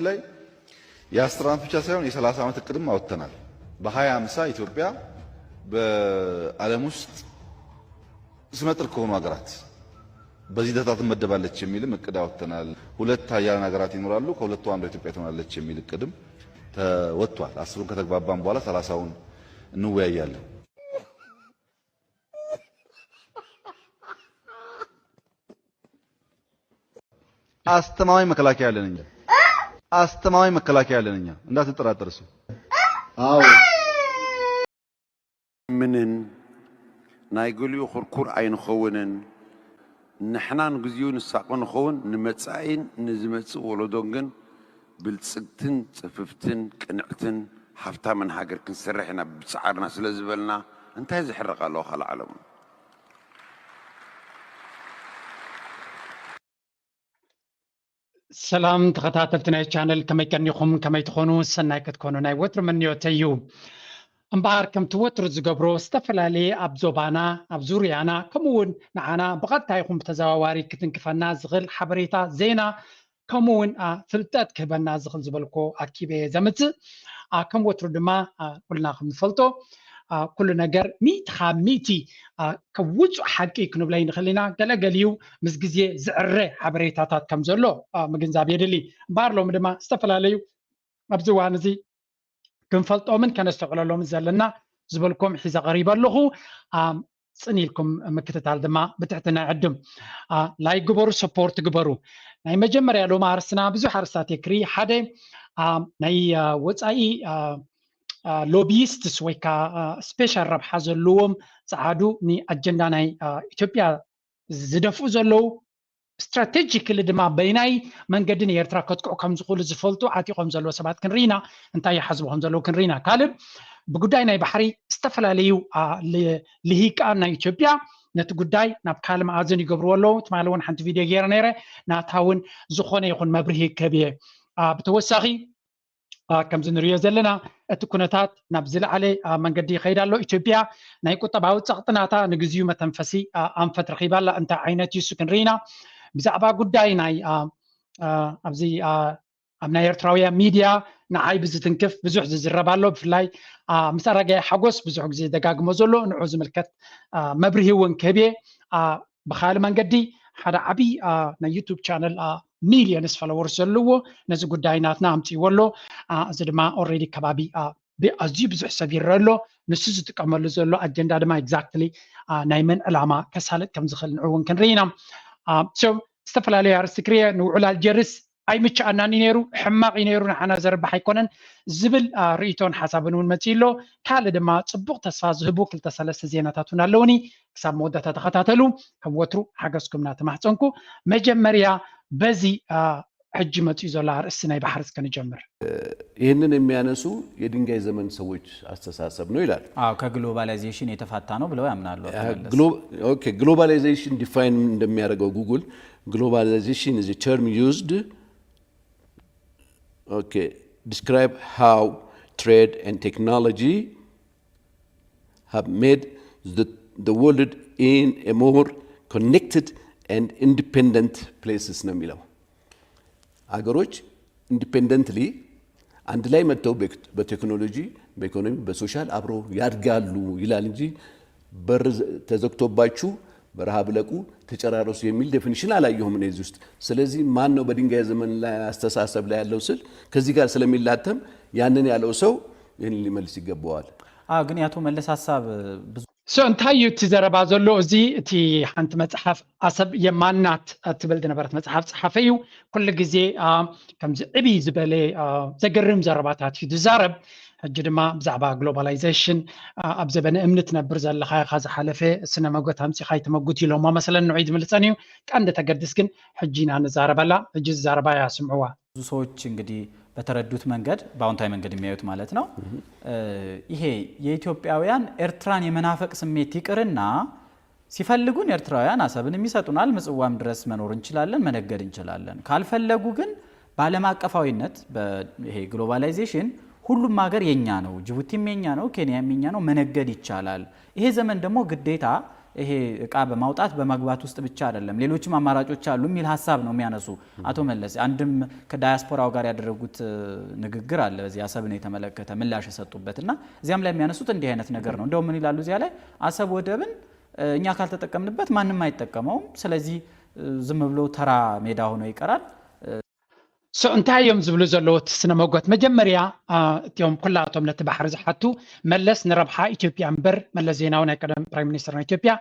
ላይ የ10 ዓመት ብቻ ሳይሆን የ30 ዓመት እቅድም አውጥተናል። በ2050 ኢትዮጵያ በዓለም ውስጥ ስመጥር ከሆኑ ሀገራት በዚህ ደረጃ ትመደባለች የሚልም እቅድ አውጥተናል። ሁለት ሀያላን ሀገራት ይኖራሉ፣ ከሁለቱ አንዷ ኢትዮጵያ ትሆናለች የሚል እቅድም ተወጥቷል። አስሩን ከተግባባን በኋላ 30ውን እንወያያለን። አስተማማኝ መከላከያ አለን እኛ። አስተማማኝ መከላከያ አለን እኛ። እንዳትጠራጠር እሱ። አዎ። ምንን ናይ ገሊኡ ኩርኩር ኣይንኸውንን። ንሕና ንግዚኡ ንሳቐ ንኸውን፣ ንመጻኢን ንዝመጽእ ወለዶን ግን ብልጽግትን ጽፍፍትን ቅንዕትን ሃፍታምን ሃገር ክንሰርሕ ኢና ብጻዕርና ስለ ዝበልና እንታይ ዝሕረቕ ኣለዎ ካልእ ዓለም? ሰላም ተኸታተልቲ ናይ ቻነል፣ ከመይ ቀኒኹም? ከመይ ትኾኑ? ሰናይ ክትኮኑ ናይ ወትሩ ምንዮተይ እዩ። እምበኣር ከምቲ ወትሩ ዝገብሮ ዝተፈላለየ ኣብ ዞባና ኣብ ዙርያና ከምኡ እውን ንዓና ብቐጥታ ይኹን ብተዘዋዋሪ ክትንክፈና ዝኽእል ሓበሬታ፣ ዜና ከምኡ እውን ፍልጠት ክህበና ዝኽእል ዝበልኮ ኣኪበ እየ ዘምፅእ። ከም ወትሩ ድማ ኩልና ከም ንፈልጦ ኩሉ ነገር ሚእቲ ካብ ሚእቲ ከም ውፁእ ሓቂ ክንብሎ ኣይንኽእል ኢና። ገለገሊኡ ምስ ግዜ ዝዕረ ሓበሬታታት ከም ዘሎ ምግንዛብ የድሊ። እምበኣር ሎሚ ድማ ዝተፈላለዩ ኣብዚ እዋን እዚ ክንፈልጦምን ከነስተውዕለሎምን ዘለና ዝበልኩም ሒዘ ቀሪበ ኣለኹ። ጽን ኢልኩም ምክትታል ድማ ብትሕትና ይዕድም። ላይክ ግበሩ፣ ሰፖርት ግበሩ። ናይ መጀመርያ ሎሚ ኣርስትና ብዙሕ ኣርስታት የክሪ ሓደ ናይ ወፃኢ ሎቢይስትስ ወይ ከዓ ስፔሻል ረብሓ ዘለዎም ፀዓዱ ንኣጀንዳ ናይ ኢትዮጵያ ዝደፍኡ ዘለዉ ስትራቴጂክሊ ድማ በይናይ መንገዲ ንኤርትራ ከጥቅዑ ከም ዝኽእሉ ዝፈልጡ ዓጢቖም ዘለዉ ሰባት ክንርኢና እንታይ ይሓስቡ ከም ዘለዉ ክንርኢና ካልእ ብጉዳይ ናይ ባሕሪ ዝተፈላለዩ ልሂቃን ናይ ኢትዮጵያ ነቲ ጉዳይ ናብ ካልእ መኣዝን ይገብርዎ ኣለዉ ትማሊ እውን ሓንቲ ቪድዮ ገይረ ነይረ ናታ እውን ዝኾነ ይኹን መብርሂ ክህብ እየ ብተወሳኺ ከምዚ ንሪኦ ዘለና እቲ ኩነታት ናብ ዝለዓለ መንገዲ ይኸይድ ኣሎ ኢትዮጵያ ናይ ቁጠባዊ ፀቕጥናታ ንግዚኡ መተንፈሲ ኣንፈት ረኺባ ኣላ እንታይ ዓይነት እዩ ክንርኢና ብዛዕባ ጉዳይ ናይ ኣብዚ ኣብ ናይ ኤርትራውያን ሚድያ ንዓይ ብዝትንክፍ ብዙሕ ዝዝረብ ኣሎ ብፍላይ ምስ ኣረጋይ ሓጎስ ብዙሕ ግዜ ደጋግሞ ዘሎ ንዑ ዝምልከት መብርሂ እውን ክህብ እየ ብካልእ መንገዲ ሓደ ዓብዪ ናይ ዩቱብ ቻነል ሚልዮንስ ፎሎወርስ ዘለዎ ነዚ ጉዳይ ናትና ኣምፅእዎ ኣሎ እዚ ድማ ኦልሬዲ ከባቢ ኣዝዩ ብዙሕ ሰብ ይረአ ኣሎ ንሱ ዝጥቀመሉ ዘሎ ኣጀንዳ ድማ ኤግዛክትሊ ናይ መን ዕላማ ከሳልጥ ከም ዝኽእል ንዑ እውን ክንርኢ ኢና ዝተፈላለዩ ኣርስቲ ክርየ ንውዕል ኣልጀርስ ኣይምችኣናን እዩ ነይሩ ሕማቕ እዩ ነይሩ ንዓና ዘርብሕ ኣይኮነን ዝብል ርእይቶን ሓሳብን እውን መፅኡ ኣሎ ካልእ ድማ ፅቡቕ ተስፋ ዝህቡ ክልተ ሰለስተ ዜናታት እውን ኣለውኒ ክሳብ መወዳእታ ተኸታተሉ ከም ወትሩ ሓገዝኩም እናተማሕፀንኩ መጀመርያ በዚ ሕጂ መፅኡ ዘሎ ኣርእስቲ ናይ ባሕሪ እስከ ንጀምር ይህንን የሚያነሱ የድንጋይ ዘመን ሰዎች አስተሳሰብ ነው ይላል። አዎ ከግሎባላይዜሽን የተፋታ ነው ብለው ያምናሉ። ግሎባላይዜሽን ዲፋይን እንደሚያደርገው ጉግል globalization is a term used okay describe how trade and technology have made the, the world in a more connected and independent places ነው የሚለው። አገሮች ኢንዲፔንደንትሊ አንድ ላይ መጥተው በቴክኖሎጂ በኢኮኖሚ በሶሻል አብረው ያድጋሉ ይላል እንጂ በር ተዘግቶባችሁ በረሃ ብለቁ ተጨራረሱ የሚል ዴፊኒሽን አላየሁም እኔ እዚህ ውስጥ። ስለዚህ ማን ነው በድንጋይ ዘመን ላይ አስተሳሰብ ላይ ያለው ስል ከዚህ ጋር ስለሚላተም ያንን ያለው ሰው ይህን ሊመልስ ይገባዋል። አዎ ግን የአቶ መለስ ሀሳብ ብዙ so እንታይ እዩ እቲ ዘረባ ዘሎ እዚ እቲ ሓንቲ መፅሓፍ ኣሰብ የማናት እትብል ዝነበረት መፅሓፍ ፀሓፈ እዩ ኩሉ ግዜ ከምዚ ዕብይ ዝበለ ዘገርም ዘረባታት እዩ ዝዛረብ ሕጂ ድማ ብዛዕባ ግሎባላይዜሽን ኣብ ዘበነ እምኒ ትነብር ዘለኻ ኢኻ ዝሓለፈ ስነ መጎት ኣምፂኻ ይትመጉት ኢሎሞ መሰለን ንዑይ ዝምልፀን እዩ ቀንዲ ተገድስ ግን ሕጂ ኢና ንዛረበላ ሕጂ ዝዛረባ እያ ስምዕዋ ብዙ ሰዎች እንግዲህ በተረዱት መንገድ በአዎንታዊ መንገድ የሚያዩት ማለት ነው። ይሄ የኢትዮጵያውያን ኤርትራን የመናፈቅ ስሜት ይቅርና ሲፈልጉን ኤርትራውያን አሰብንም ይሰጡናል፣ ምጽዋም ድረስ መኖር እንችላለን፣ መነገድ እንችላለን። ካልፈለጉ ግን በዓለም አቀፋዊነት ይሄ ግሎባላይዜሽን ሁሉም ሀገር የኛ ነው፣ ጅቡቲም የኛ ነው፣ ኬንያም የኛ ነው፣ መነገድ ይቻላል። ይሄ ዘመን ደግሞ ግዴታ ይሄ እቃ በማውጣት በማግባት ውስጥ ብቻ አይደለም፣ ሌሎችም አማራጮች አሉ የሚል ሀሳብ ነው የሚያነሱ አቶ መለስ። አንድም ከዳያስፖራው ጋር ያደረጉት ንግግር አለ፣ በዚህ አሰብን የተመለከተ ምላሽ የሰጡበት እና እዚያም ላይ የሚያነሱት እንዲህ አይነት ነገር ነው። እንደውም ምን ይላሉ እዚያ ላይ? አሰብ ወደብን እኛ ካልተጠቀምንበት ማንም አይጠቀመውም። ስለዚህ ዝም ብሎ ተራ ሜዳ ሆኖ ይቀራል። ስዑ እንታይ እዮም ዝብሉ ዘለዉ እቲ ስነ መጎት? መጀመርያ እቲኦም ኩላቶም ነቲ ባሕሪ ዝሓቱ መለስ ንረብሓ ኢትዮጵያ እምበር፣ መለስ ዜናዊ ናይ ቀደም ፕራይም ሚኒስትር ናይ ኢትዮጵያ፣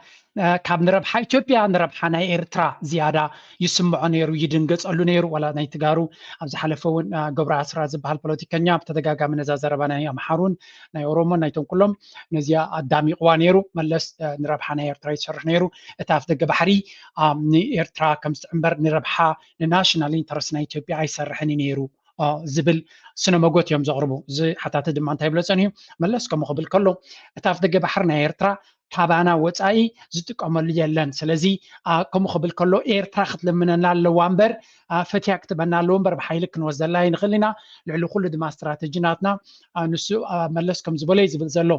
ካብ ንረብሓ ኢትዮጵያ ንረብሓ ናይ ኤርትራ ዝያዳ ይስምዖ ነይሩ፣ ይድንገጸሉ ነይሩ። ዋላ ናይ ትጋሩ ኣብ ዝሓለፈ እውን ገብረ ኣስራት ዝበሃል ፖለቲከኛ ብተደጋጋሚ ነዛ ዘረባ ናይ ኣምሓሩን ናይ ኦሮሞን ናይቶም ኩሎም ነዚኣ ኣዳሚቕዋ ነይሩ። መለስ ንረብሓ ናይ ኤርትራ ይሰርሕ ነይሩ። እቲ ኣፍ ደገ ባሕሪ ንኤርትራ ከምስቲ እምበር ንረብሓ ንናሽናል ኢንተረስት ናይ ኢትዮጵያ ኣይሰርሕን እዩ ነይሩ ዝብል ስነ መጎት እዮም ዘቕርቡ። እዚ ሓታቲ ድማ እንታይ ብሎ ጸኒሑ? መለስ ከምኡ ክብል ከሎ እቲ ኣፍ ደገ ባሕሪ ናይ ኤርትራ ካባና ወፃኢ ዝጥቀመሉ የለን። ስለዚ ከምኡ ክብል ከሎ ኤርትራ ክትልምነና ኣለዋ እምበር ፈትያ ክትበና ኣለዎ እምበር ብሓይሊ ክንወስደላ ኣይንኽእል ኢና። ልዕሊ ኩሉ ድማ ስትራተጂ ናትና ንሱ መለስ ከም ዝበሎ እዩ ዝብል ዘሎ።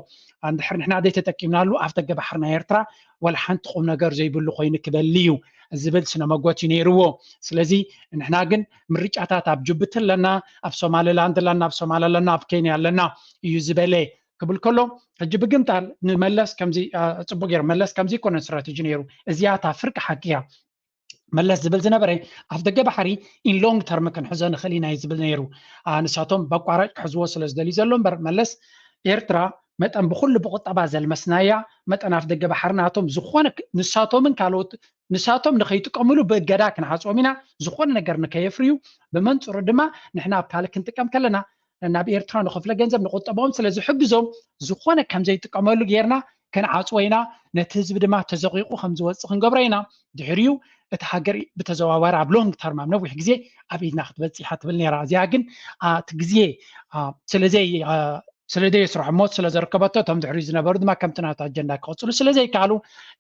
እንድሕር ንሕና ዘይተጠቂምናሉ ኣፍ ደገ ባሕሪ ናይ ኤርትራ ወላ ሓንቲ ቁም ነገር ዘይብሉ ኮይኑ ክበሊ እዩ ዝብል ስነ መጎት እዩ ነይርዎ። ስለዚ ንሕና ግን ምርጫታት ኣብ ጅቡቲ ኣለና፣ ኣብ ሶማሊላንድ ኣለና፣ ኣብ ሶማል ኣለና፣ ኣብ ኬንያ ኣለና እዩ ዝበለ ክብል ከሎ ሕጂ ብግምጣል ንመለስ ከምዚ ጽቡቅ ገይሩ መለስ ከምዚ ይኮነን ስትራተጂ ነይሩ። እዚኣ እታ ፍርቂ ሓቂ እያ። መለስ ዝብል ዝነበረ ኣፍ ደገ ባሕሪ ኢን ሎንግ ተርም ክንሕዞ ንኽእል ኢና እዩ ዝብል ነይሩ። ንሳቶም በቋራጭ ክሕዝዎ ስለ ዝደልዩ ዘሎ እምበር መለስ ኤርትራ መጠን ብኩሉ ብቁጠባ ዘልመስናያ መጠን ኣፍ ደገ ባሕሪ ናቶም ዝኾነ ንሳቶምን ካልኦት ንሳቶም ንኸይጥቀምሉ ብእገዳ ክንዓፅዎም ኢና። ዝኾነ ነገር ንከየፍርዩ ብመንፅሩ ድማ ንሕና ኣብ ካልእ ክንጥቀም ከለና ናብ ኤርትራ ንኸፍሎ ገንዘብ ንቁጠባኦም ስለ ዝሕግዞም ዝኾነ ከም ዘይጥቀመሉ ጌርና ክንዓፅዎ ኢና። ነቲ ህዝቢ ድማ ተዘቒቑ ከም ዝወፅእ ክንገብሮ ኢና። ድሕሪኡ እቲ ሃገር ብተዘዋዋሪ ኣብ ሎንግ ተርም ኣብ ነዊሕ ግዜ ኣብ ኢድና ክትበፅሕ እያ ትብል ነይራ። እዚኣ ግን እቲ ግዜ ስለዘይ ስለ ዘየስርሖ ሞት ስለ ዘርከበቶ እቶም ድሕሪኡ ዝነበሩ ድማ ከምቲ ናቱ ኣጀንዳ ክቐፅሉ ስለ ዘይከኣሉ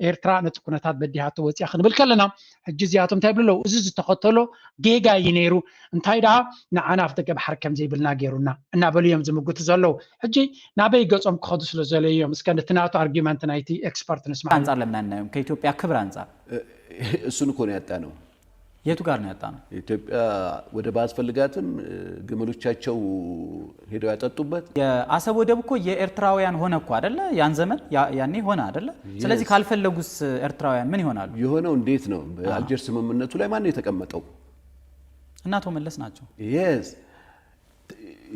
ኤርትራ ነቲ ኩነታት በዲሃቶ ወፂኣ ክንብል ከለና ሕጂ እዚኣቶም እንታይ ይብሉ ኣለዉ? እዚ ዝተኸተሎ ጌጋ እዩ ነይሩ፣ እንታይ ደኣ ንዓና ኣፍ ደገ ባሕሪ ከም ዘይብልና ገይሩና እናበሉ እዮም ዝምጉቱ ዘለዉ። ሕጂ ናበይ ገፆም ክኸዱ ስለ ዘለዩ እዮም። እስከ ነቲ ናቱ ኣርጊመንት ናይቲ ኤክስፐርት ንስማዕ። አንጻር ለምን አናየውም? ከኢትዮጵያ ክብር አንጻር እሱን እኮ ነው ያጣነው። የቱ ጋር ነው ያጣነው? ኢትዮጵያ ወደብ አያስፈልጋትም። ግመሎቻቸው ሄደው ያጠጡበት። የአሰብ ወደብ እኮ የኤርትራውያን ሆነ እኮ አይደለ? ያን ዘመን ያ- ያኔ ሆነ አይደለ? ስለዚህ ካልፈለጉስ ኤርትራውያን ምን ይሆናሉ? የሆነው እንዴት ነው? በአልጀርስ ስምምነቱ ላይ ማን ነው የተቀመጠው? እና አቶ መለስ ናቸው። የስ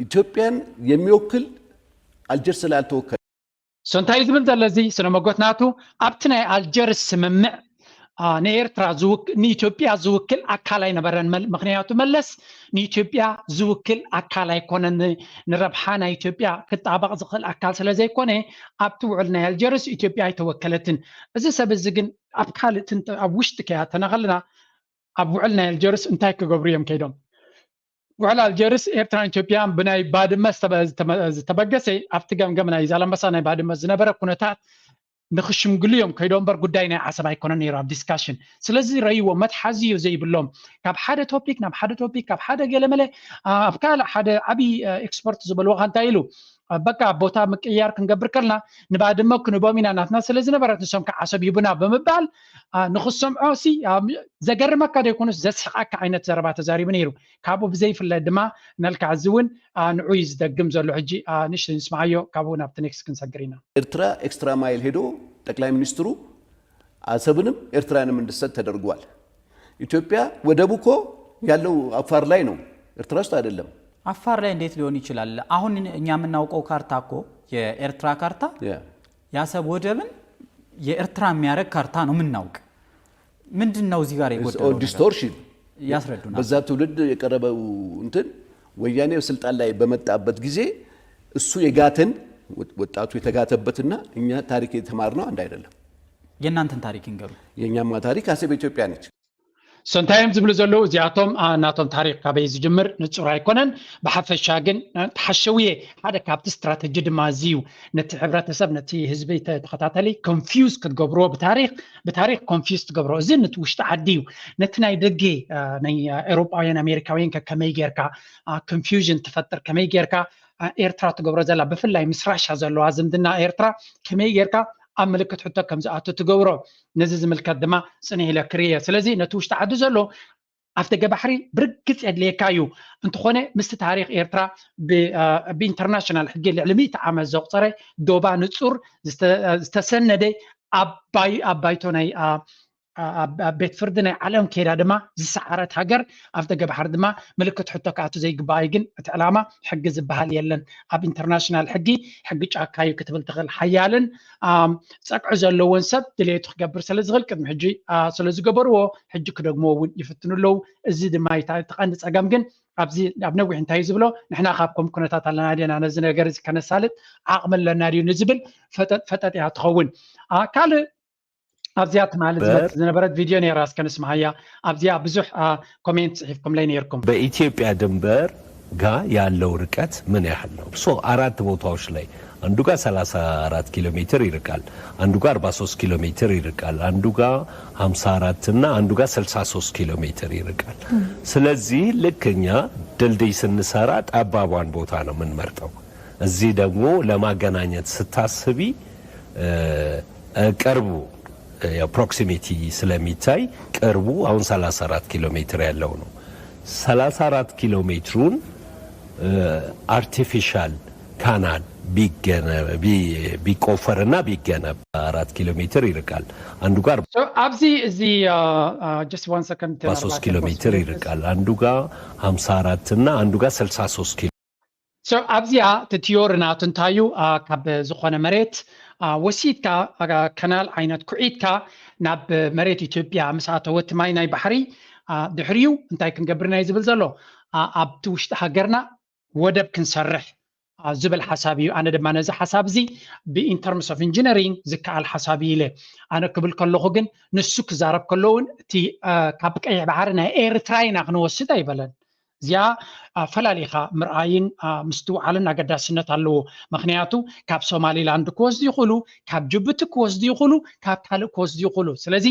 ኢትዮጵያን የሚወክል አልጀርስ ላይ አልተወከለም። So እንታይ እዩ ዝብል ዘሎ እዚ ስነ መጎት ናቱ? ኣብቲ ናይ ኣልጀርስ ስምምዕ አ፣ ንኤርትራ ዝውክ- ንኢትዮጵያ ዝውክል ኣካል ኣይነበረን። መል- ምክንያቱ መለስ ንኢትዮጵያ ዝውክል ኣካል ኣይኮነን። ን- ንረብሓ ናይ ኢትዮጵያ ክጣበቕ ዝኽእል ኣካል ስለ ዘይኮነ ኣብቲ ውዕል ናይ ኣልጀርስ ኢትዮጵያ ኣይተወከለትን። እዚ ሰብ እዚ ግን ኣብ ካልእ ትንተ- ኣብ ውሽጢ ከያተና ከለና ኣብ ውዕል ናይ ኣልጀርስ እንታይ ክገብሩ እዮም ከይዶም? ውዕል ኣልጀርስ ኤርትራን ኢትዮጵያን ብናይ ባድመ ዝተበ- ዝተመ- ዝተበገሰ ኣብቲ ገምገም ናይ ዛላምበሳ ናይ ባድመ ዝነበረ ኩነታት ንክሽምግሉ እዮም ከይዶም እምበር ጉዳይ ናይ ዓሰብ ኣይኮነን ነይሩ ኣብ ዲስካሽን። ስለዚ ረይዎ መትሓዚ እዩ ዘይብሎም። ካብ ሓደ ቶፒክ ናብ ሓደ ቶፒክ ካብ ሓደ ገለመለ ኣብ ካልእ ሓደ ዓብዪ ኤክስፐርት ዝበልዎ እንታይ ኢሉ በቃ ቦታ ምቅያር ክንገብር ከልና ንባድመ ክንቦም ኢና ናትና ስለ ዝነበረት ንሶም ከዓሰብ ይቡና ብምባል ንክሰምዖ ሲ ዘገርመካ ደይኮኑስ ዘስሕቃካ ዓይነት ዘረባ ተዛሪቡ ነይሩ። ካብኡ ብዘይፍለ ድማ ነልካ እዚ እውን ንዑ እዩ ዝደግም ዘሎ። ሕጂ ንእሽተይ ንስምዓዮ ካብኡ ናብቲ ኔክስት ክንሰግር ኢና። ኤርትራ ኤክስትራ ማይል ሄዶ ጠቅላይ ሚኒስትሩ አሰብንም ኤርትራንም እንድትሰጥ ተደርጓል። ኢትዮጵያ ወደቡ እኮ ያለው አፋር ላይ ነው፣ ኤርትራ ውስጥ አይደለም። አፋር ላይ እንዴት ሊሆን ይችላል? አሁን እኛ የምናውቀው ካርታ እኮ የኤርትራ ካርታ የአሰብ ወደብን የኤርትራ የሚያደርግ ካርታ ነው የምናውቅ። ምንድን ነው እዚህ ጋር የጎደለው ነገር? ዲስቶርሽን ያስረዱናል። በዛ ትውልድ የቀረበው እንትን ወያኔ ስልጣን ላይ በመጣበት ጊዜ እሱ የጋተን ወጣቱ የተጋተበትና እኛ ታሪክ የተማርነው አንድ አይደለም። የእናንተን ታሪክ ይንገሩ። የእኛማ ታሪክ አሰብ ኢትዮጵያ ነች። So እንታይ እዮም ዝብሉ ዘለዉ እዚኣቶም? ናቶም ታሪክ ካበይ ዝጅምር ንጹር ኣይኮነን። ብሓፈሻ ግን ተሓሸውየ ሓደ ካብቲ ስትራተጂ ድማ እዚ እዩ። ነቲ ሕብረተሰብ ነቲ ህዝቢ ተኸታተሊ ኮንፊውዝ ክትገብርዎ ብታሪክ ብታሪክ ኮንፊውዝ ትገብሮ። እዚ ነቲ ውሽጢ ዓዲ እዩ። ነቲ ናይ ደገ ናይ ኤውሮጳውያን ኣሜሪካውያን ከ ከመይ ጌርካ ኮንፊውዥን ትፈጥር? ከመይ ጌርካ ኤርትራ ትገብሮ ዘላ ብፍላይ ምስ ራሻ ዘለዋ ዝምድና ኤርትራ ከመይ ጌርካ ኣብ ምልክት ሕቶ ከም ዝኣቱ ትገብሮ። ነዚ ዝምልከት ድማ ጽንሕ ኢለ ክርእየ። ስለዚ ነቲ ውሽጢ ዓዲ ዘሎ ኣፍደገ ባሕሪ ብርግጽ የድልየካ እዩ። እንተኾነ ምስቲ ታሪኽ ኤርትራ ብኢንተርናሽናል ሕጊ ልዕሊ ሚእቲ ዓመት ዘቑጸረ ዶባ ንጹር ዝተሰነደ ኣብ ባይቶ ናይ ኣብ ቤት ፍርዲ ናይ ዓለም ከይዳ ድማ ዝሰዓረት ሃገር ኣፍደገ ባሕሪ ድማ ምልክት ሕቶ ክኣቱ ዘይግባእ እዩ። ግን እቲ ዕላማ ሕጊ ዝበሃል የለን። ኣብ ኢንተርናሽናል ሕጊ ሕጊ ጫካ እዩ ክትብል ትኽእል። ሓያልን ጸቅዒ ዘለዎን ሰብ ድሌቱ ክገብር ስለ ዝኽእል ቅድሚ ሕጂ ስለ ዝገበርዎ ሕጂ ክደግሞ እውን ይፍትኑ ኣለዉ። እዚ ድማ እቲ ቀንዲ ጸገም ግን ኣብዚ ኣብ ነዊሕ እንታይ ዝብሎ ንሕና ካብ ከም ኩነታት ኣለና ዲና ነዚ ነገር እዚ ከነሳልጥ ዓቕሚ ኣለና ድዩ ንዝብል ፈጠጥ ፈጠጥ እያ ትኸውን። ካልእ ኣብዚኣ ትማሊ ዝነበረት ቪድዮ ነራ እስከ ንስምዓያ። ኣብዚኣ ብዙሕ ኮሜንት ጽሒፍኩምለይ ነርኩም። በኢትዮጵያ ድንበር ጋር ያለው ርቀት ምን ያህል ነው? So አራት ቦታዎች ላይ አንዱ ጋር ሠላሳ አራት ኪሎ ሜትር ይርቃል፣ አንዱ ጋር አርባ ሦስት ኪሎ ሜትር ይርቃል፣ አንዱ ጋር ሀምሳ አራት እና አንዱ ጋር ስልሳ ሦስት ኪሎ ሜትር ይርቃል። ስለዚህ ልክ እኛ ድልድይ ስንሰራ ጠባቧን ቦታ ነው የምንመርጠው። እዚህ ደግሞ ለማገናኘት ስታስቢ ቅርቡ ፕሮክሲሚቲ ስለሚታይ ቅርቡ አሁን ሠላሳ አራት ኪሎ ሜትር ያለው ነው። ሠላሳ አራት ኪሎ ሜትሩን አርቲፊሻል ካናል ቢቆፈርና ቢገነብ አራት ኪሎ ሜትር ይርቃል። አንዱ ጋር ኣብዚ እዚ ሶስት ኪሎ ሜትር ይርቃል። አንዱ ጋር ሀምሳ አራት እና አንዱ ጋር ስልሳ ሶስት ኪሎ ኣብዚኣ እቲ ቲዮሪ ናቱ እንታዩ ካብ ዝኾነ መሬት ወሲድካ ከናል ዓይነት ኩዒትካ ናብ መሬት ኢትዮጵያ ምስ ኣተወ እቲ ማይ ናይ ባሕሪ ድሕሪኡ እንታይ ክንገብር ናይ ዝብል ዘሎ ኣብቲ ውሽጢ ሃገርና ወደብ ክንሰርሕ ዝብል ሓሳብ እዩ። ኣነ ድማ ነዚ ሓሳብ እዚ ብኢንተርምስ ኦፍ ኢንጂነሪንግ ዝከኣል ሓሳብ እዩ ኢለ ኣነ ክብል ከለኹ ግን ንሱ ክዛረብ ከሎ እውን እቲ ካብ ቀይሕ ባሕሪ ናይ ኤርትራ ኢና ክንወስድ ኣይበለን። እዚኣ ፈላሊኻ ምርኣይን ምስትውዓልን ኣገዳስነት ኣለዎ። ምክንያቱ ካብ ሶማሊላንድ ክወስዱ ይኽእሉ፣ ካብ ጅቡቲ ክወስዱ ይኽእሉ፣ ካብ ካልእ ክወስዱ ይኽእሉ። ስለዚ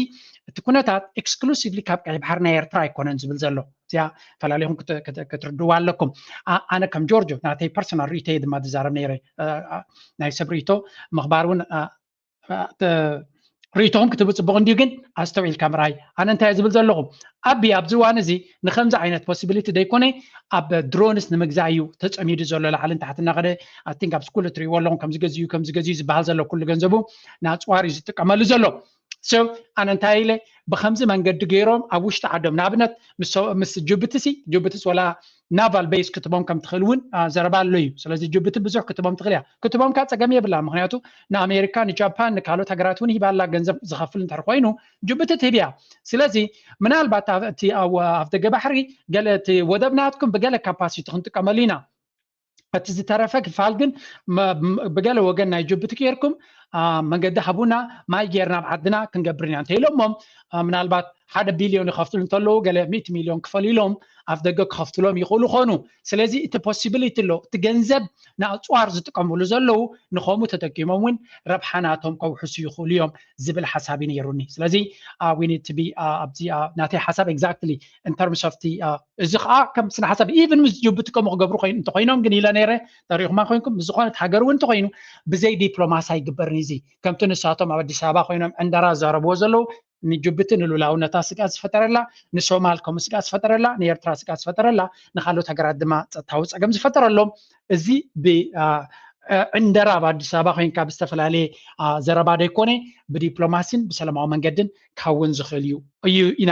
እቲ ኩነታት ኤክስክሉሲቭሊ ካብ ቀይሕ ባሕሪ ናይ ኤርትራ ኣይኮነን ዝብል ዘሎ። እዚኣ ፈላሊኹም ክትርድዋ ኣለኩም። ኣነ ከም ጆርጆ ናተይ ፐርሶናል ርእይቶየ ድማ ዝዛረብ ነይረ። ናይ ሰብ ርእይቶ ምኽባር እውን ርእይቶኹም ክትህቡ ፅቡቕ እንድዩ፣ ግን ኣስተውዒልካ ምርኣይ። ኣነ እንታይ ዝብል ዘለኹ ኣቢ ኣብዚ እዋን እዚ ንከምዚ ዓይነት ፖሲቢሊቲ ደይኮነ ኣብ ድሮንስ ንምግዛእ እዩ ተፀሚዱ ዘሎ ላዕልን ታሕቲ እናኸደ። ኣቲንክ ኣብዚ ኩሉ ትሪእዎ ኣለኹም ከምዚ ገዚኡ ከምዚ ገዚኡ ዝበሃል ዘሎ ኩሉ ገንዘቡ ንኣፅዋር እዩ ዝጥቀመሉ ዘሎ። ሰብ ኣነ እንታይ ኢለ ብከምዚ መንገዲ ገይሮም ኣብ ውሽጢ ዓዶም ንኣብነት ምስ ጅቡቲ ሲ ጅቡቲስ ወላ ናቫል ቤስ ክትቦም ከም ትኽእል እውን ዘረባ ኣሎ እዩ። ስለዚ ጅቡቲ ብዙሕ ክትቦም ትኽእል እያ። ክትቦም ካ ፀገም የብላ። ምክንያቱ ንኣሜሪካ ንጃፓን ንካልኦት ሃገራት እውን ሂባ ኣላ። ገንዘብ ዝኸፍል እንድሕር ኮይኑ ጅቡቲ ትህብ እያ። ስለዚ ምናልባት እቲ ኣፍደገ ባሕሪ ገለ እቲ ወደብ ናትኩም ብገለ ካፓሲቲ ክንጥቀመሉ ኢና። እቲ ዝተረፈ ክፋል ግን ብገለ ወገን ናይ ጅቡቲ ጌርኩም መንገዲ ሃቡና ማይ ጌርና ኣብ ዓድና ክንገብር ኢና እንተኢሎሞም ምናልባት ሓደ ቢልዮን ይኸፍትሉ እንተለዉ ገለ ሚእቲ ሚልዮን ክፈሉ ኢሎም ኣፍ ደገ ክኸፍትሎም ይኽእሉ ኾኑ። ስለዚ እቲ ፖሲቢሊቲ ኣሎ። እቲ ገንዘብ ንኣፅዋር ዝጥቀምሉ ዘለዉ ንኸምኡ ተጠቂሞም እውን ረብሓ ናቶም ከውሕሱ ይኽእሉ እዮም ዝብል ሓሳብ እዩ ነይሩኒ። ስለዚ we need to be ኣብዚ ናተይ ሓሳብ exactly in terms of እዚ ከዓ ከም ስነ ሓሳብ ኢቭን ምስ ጅቡቲ ከምኡ ክገብሩ እንተኮይኖም ግን ኢለ ነይረ። ተሪኢኹማ ኮይንኩም ምስ ዝኾነት ሃገር እውን እንተኮይኑ ብዘይ ዲፕሎማሲ ኣይግበርን እዚ ከምቲ ንሳቶም ኣብ ኣዲስ ኣበባ ኮይኖም ዕንደራ ዝዛረብዎ ዘለዉ ንጅቡቲ ንሉላውነታ ስግኣት ዝፈጠረላ ንሶማል ከምኡ ስግኣት ዝፈጠረላ ንኤርትራ ስግኣት ዝፈጠረላ ንካልኦት ሃገራት ድማ ፀጥታዊ ፀገም ዝፈጠረሎም እዚ ዕንደራ ኣብ ኣዲስ ኣበባ ኮይንካ ብዝተፈላለየ ዘረባ ደይኮነ ብዲፕሎማሲን ብሰላማዊ መንገድን ክኸውን ዝኽእል እዩ እዩ ኢና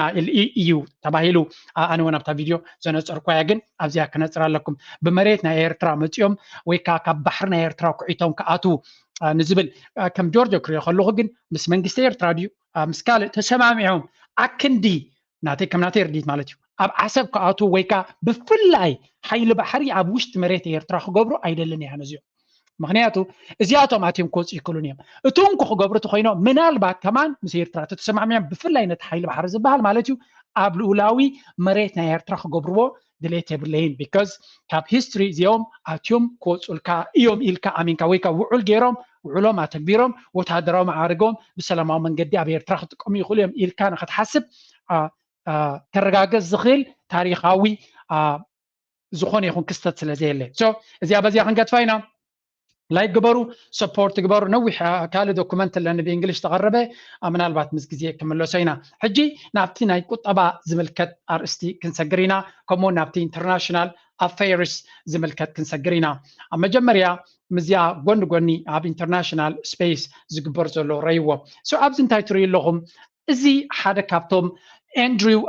እዩ ተባሂሉ። ኣነ እውን ኣብታ ቪድዮ ዘነፀርኳያ ግን ኣብዚኣ ክነፅር ኣለኩም። ብመሬት ናይ ኤርትራ መፂኦም ወይ ከዓ ካብ ባሕሪ ናይ ኤርትራ ኩዒቶም ክኣትዉ ንዝብል ከም ጆርጆ ክሪኦ ከለኹ ግን ምስ መንግስቲ ኤርትራ ድዩ ምስ ካልእ ተሰማሚዖም ኣክንዲ ናተይ ከም ናተይ ርዲት ማለት እዩ ኣብ ዓሰብ ክኣትዉ ወይ ከዓ ብፍላይ ሓይሊ ባሕሪ ኣብ ውሽጢ መሬት ኤርትራ ክገብሩ ኣይደልን እያ ነዚኦም። ምክንያቱ እዚኣቶም ኣትዮም ክወፁ ይክእሉን እዮም። እቶም ክገብሩ ተኮይኖም ምናልባት ከማን ምስ ኤርትራ ተተሰማሚዖም ብፍላይ ነቲ ሓይሊ ባሕሪ ዝበሃል ማለት እዩ ኣብ ልኡላዊ መሬት ናይ ኤርትራ ክገብርዎ ድሌት የብለይን። ቢካዝ ካብ ሂስትሪ እዚኦም ኣትዮም ክወፁልካ እዮም ኢልካ ኣሚንካ ወይ ከዓ ውዑል ገይሮም ውዕሎም ኣተግቢሮም ወታደራዊ መዓርጎም ብሰላማዊ መንገዲ ኣብ ኤርትራ ክጥቀሙ ይኽእሉ እዮም ኢልካ ንክትሓስብ ከረጋገፅ ዝኽእል ታሪካዊ ዝኾነ ይኹን ክስተት ስለ ዘየለ እዚኣ በዚኣ ክንገድፋ ኢና። ላይክ ግበሩ፣ ሰፖርት ግበሩ። ነዊሕ ካልእ ዶኩመንት ኣለኒ ብእንግሊሽ ተቐረበ፣ ምናልባት ምስ ግዜ ክምለሶ ኢና። ሕጂ ናብቲ ናይ ቁጠባ ዝምልከት ኣርእስቲ ክንሰግር ኢና፣ ከምኡ ናብቲ ኢንተርናሽናል ኣፌርስ ዝምልከት ክንሰግር ኢና። ኣብ መጀመርያ ምስዚኣ ጎኒ ጎኒ ኣብ ኢንተርናሽናል ስፔስ ዝግበር ዘሎ ረይዎ። ሶ ኣብዚ እንታይ ትርእዩ ኣለኹም? እዚ ሓደ ካብቶም ኣንድሪው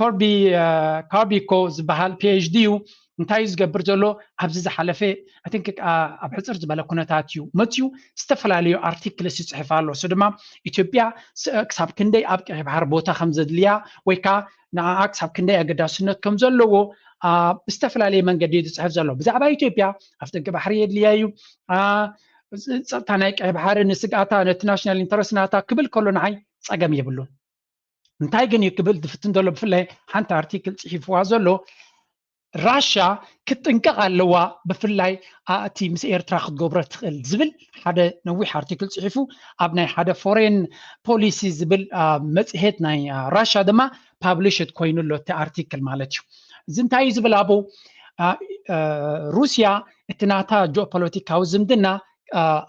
ኮርቢ ካርቢኮ ዝበሃል ፒኤችዲ እዩ። እንታይ እዩ ዝገብር ዘሎ? ኣብዚ ዝሓለፈ ኣብ ሕፅር ዝበለ ኩነታት እዩ መፅዩ፣ ዝተፈላለዩ ኣርቲክልስ ይፅሕፍ ኣሎ። እሱ ድማ ኢትዮጵያ ክሳብ ክንደይ ኣብ ቀይ ባሕር ቦታ ከም ዘድልያ ወይ ከዓ ንኣ ክሳብ ክንደይ ኣገዳስነት ከም ዘለዎ ብዝተፈላለየ መንገዲ እዩ ዝፅሕፍ ዘሎ። ብዛዕባ ኢትዮጵያ ኣፍደገ ባሕሪ የድልያ እዩ፣ ፀጥታ ናይ ቀይ ባሕሪ ንስግኣታ ነቲ ናሽናል ኢንተረስት ናታ ክብል ከሎ ንዓይ ፀገም የብሉን። እንታይ ግን እዩ ክብል ዝፍትን ዘሎ፣ ብፍላይ ሓንቲ ኣርቲክል ፅሒፍዋ ዘሎ ራሻ ክትጥንቀቕ ኣለዋ፣ ብፍላይ እቲ ምስ ኤርትራ ክትገብሮ ትኽእል ዝብል ሓደ ነዊሕ ኣርቲክል ፅሒፉ ኣብ ናይ ሓደ ፎሬን ፖሊሲ ዝብል መፅሄት ናይ ራሻ ድማ ፓብሊሽድ ኮይኑ ኣሎ እቲ ኣርቲክል ማለት እዩ። እዚ እንታይ እዩ ዝብል ኣብኡ? ሩስያ እቲ ናታ ጂኦፖለቲካዊ ዝምድና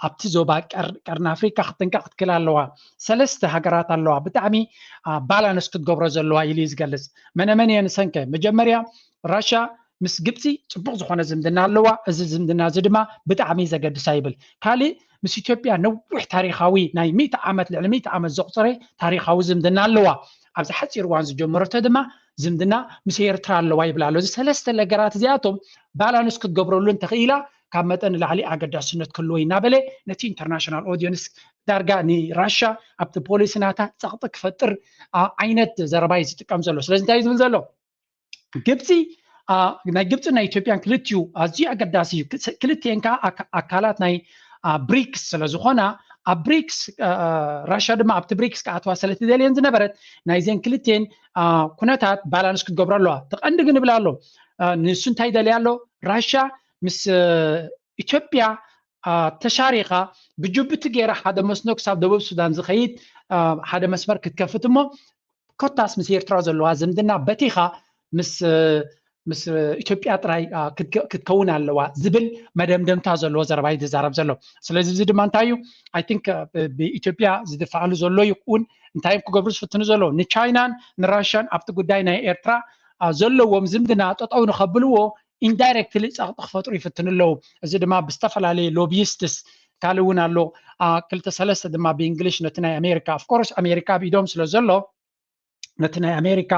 ኣብቲ ዞባ ቀርኒ ኣፍሪካ ክትጥንቀቕ ክትክእል ኣለዋ። ሰለስተ ሃገራት ኣለዋ ብጣዕሚ ባላንስ ክትገብሮ ዘለዋ ኢሉ እዩ ዝገልፅ። መነመን እየን ሰንከ? መጀመርያ ራሻ ምስ ግብፂ ፅቡቕ ዝኾነ ዝምድና ኣለዋ። እዚ ዝምድና እዚ ድማ ብጣዕሚ ዘገድሳ ይብል። ካሊእ ምስ ኢትዮጵያ ነዊሕ ታሪኻዊ ናይ ሚእቲ ዓመት ልዕሊ ሚእቲ ዓመት ዘቑፀረ ታሪኻዊ ዝምድና ኣለዋ። ኣብዚ ሓፂር እዋን ዝጀመረቶ ድማ ዝምድና ምስ ኤርትራ ኣለዋ ይብል ኣሎ። እዚ ሰለስተ ነገራት እዚኣቶም ባላንስ ክትገብረሉ እንተኽኢላ ካብ መጠን ንላዕሊ ኣገዳስነት ክህልዎ እዩ እናበለ ነቲ ኢንተርናሽናል ኦዲየንስ ዳርጋ ንራሻ ኣብቲ ፖሊሲ ናታ ፀቕጢ ክፈጥር ዓይነት ዘረባ እዩ ዝጥቀም ዘሎ። ስለዚ እንታይ እዩ ዝብል ዘሎ? ግብፂ ናይ ግብፂን ናይ ኢትዮጵያን ክልቲኡ ኣዝዩ ኣገዳሲ እዩ። ክልቲኤን ከዓ ኣካላት ናይ ብሪክስ ስለ ዝኾና ኣብ ብሪክስ ራሻ ድማ ኣብቲ ብሪክስ ክኣትዋ ስለ ትደልየን ዝነበረት ናይዘን ክልቲኤን ኩነታት ባላንስ ክትገብሮ ኣለዋ። ተቐንዲ ግን ይብል ኣሎ። ንሱ እንታይ ይደልያ ኣሎ? ራሻ ምስ ኢትዮጵያ ተሻሪኻ ብጅቡቲ ገይራ ሓደ መስኖ ክሳብ ደቡብ ሱዳን ዝኸይድ ሓደ መስመር ክትከፍት እሞ ኮታስ ምስ ኤርትራ ዘለዋ ዝምድና በቲኻ ምስ ምስ ኢትዮጵያ ጥራይ ክትከውን ኣለዋ ዝብል መደምደምታ ዘለዎ ዘረባ እዩ ዝዛረብ ዘሎ። ስለዚ እዚ ድማ እንታይ እዩ? ኣይ ቲንክ ብኢትዮጵያ ዝድፋኣሉ ዘሎ ይኩን እንታይ እዮም ክገብሩ ዝፍትኑ ዘለዉ? ንቻይናን ንራሽያን ኣብቲ ጉዳይ ናይ ኤርትራ ዘለዎም ዝምድና ጠጠው ንኸብልዎ ኢንዳይረክትሊ ፀቕጢ ክፈጥሩ ይፍትኑ ኣለዉ። እዚ ድማ ብዝተፈላለየ ሎቢይስትስ ካልእ እውን ኣሎ። ክልተ ሰለስተ ድማ ብእንግሊሽ ነቲ ናይ ኣሜሪካ፣ ኦፍኮርስ ኣሜሪካ ኣብ ኢዶም ስለ ዘሎ ነቲ ናይ ኣሜሪካ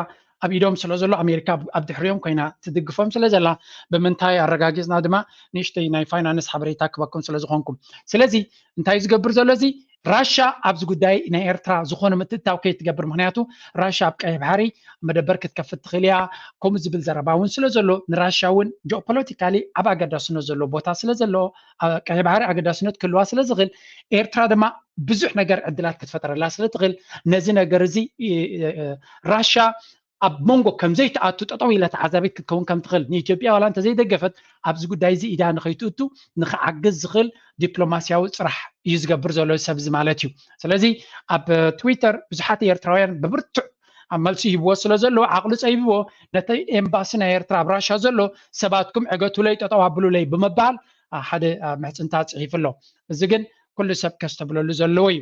ኣብ ኢዶም ስለ ዘሎ ኣሜሪካ ኣብ ድሕሪኦም ኮይና ትድግፎም ስለ ዘላ ብምንታይ ኣረጋጊፅና ድማ ንእሽተይ ናይ ፋይናንስ ሓበሬታ ክበኩም ስለ ዝኾንኩም። ስለዚ እንታይ ዝገብር ዘሎ እዚ ራሻ ኣብዚ ጉዳይ ናይ ኤርትራ ዝኾነ ምትእታው ከይትገብር፣ ምክንያቱ ራሻ ኣብ ቀይሕ ባሕሪ መደበር ክትከፍት ትኽእል እያ። ከምኡ ዝብል ዘረባ እውን ስለ ዘሎ ንራሻ እውን ጂኦፖለቲካሊ ኣብ ኣገዳስነት ዘሎ ቦታ ስለ ዘሎ ቀይሕ ባሕሪ ኣገዳስነት ክህልዋ ስለ ዝኽእል ኤርትራ ድማ ብዙሕ ነገር ዕድላት ክትፈጥረላ ስለ ትኽእል ነዚ ነገር እዚ ራሻ ኣብ መንጎ ከምዘይትኣቱ ጠጠው ኢላ ተዓዛቢት ክትከውን ከም ትኽእል ንኢትዮጵያ ዋላ እንተዘይደገፈት ኣብዚ ጉዳይ እዚ ኢዳ ንኸይትእቱ ንክዓግዝ ዝኽእል ዲፕሎማስያዊ ፅራሕ እዩ ዝገብር ዘሎ ሰብ እዚ ማለት እዩ። ስለዚ ኣብ ትዊተር ብዙሓት ኤርትራውያን ብብርቱዕ ኣብ መልሲ ይህብዎ ስለ ዘለዉ ዓቕሊ ፀቢብዎ ነቲ ኤምባሲ ናይ ኤርትራ ኣብ ራሻ ዘሎ ሰባትኩም ዕገቱለይ ጠጠው ኣብሉለይ ብምባል ሓደ ምሕፅንታ ፅሒፉ ኣሎ። እዚ ግን ኩሉ ሰብ ከስተብለሉ ዘለዎ እዩ።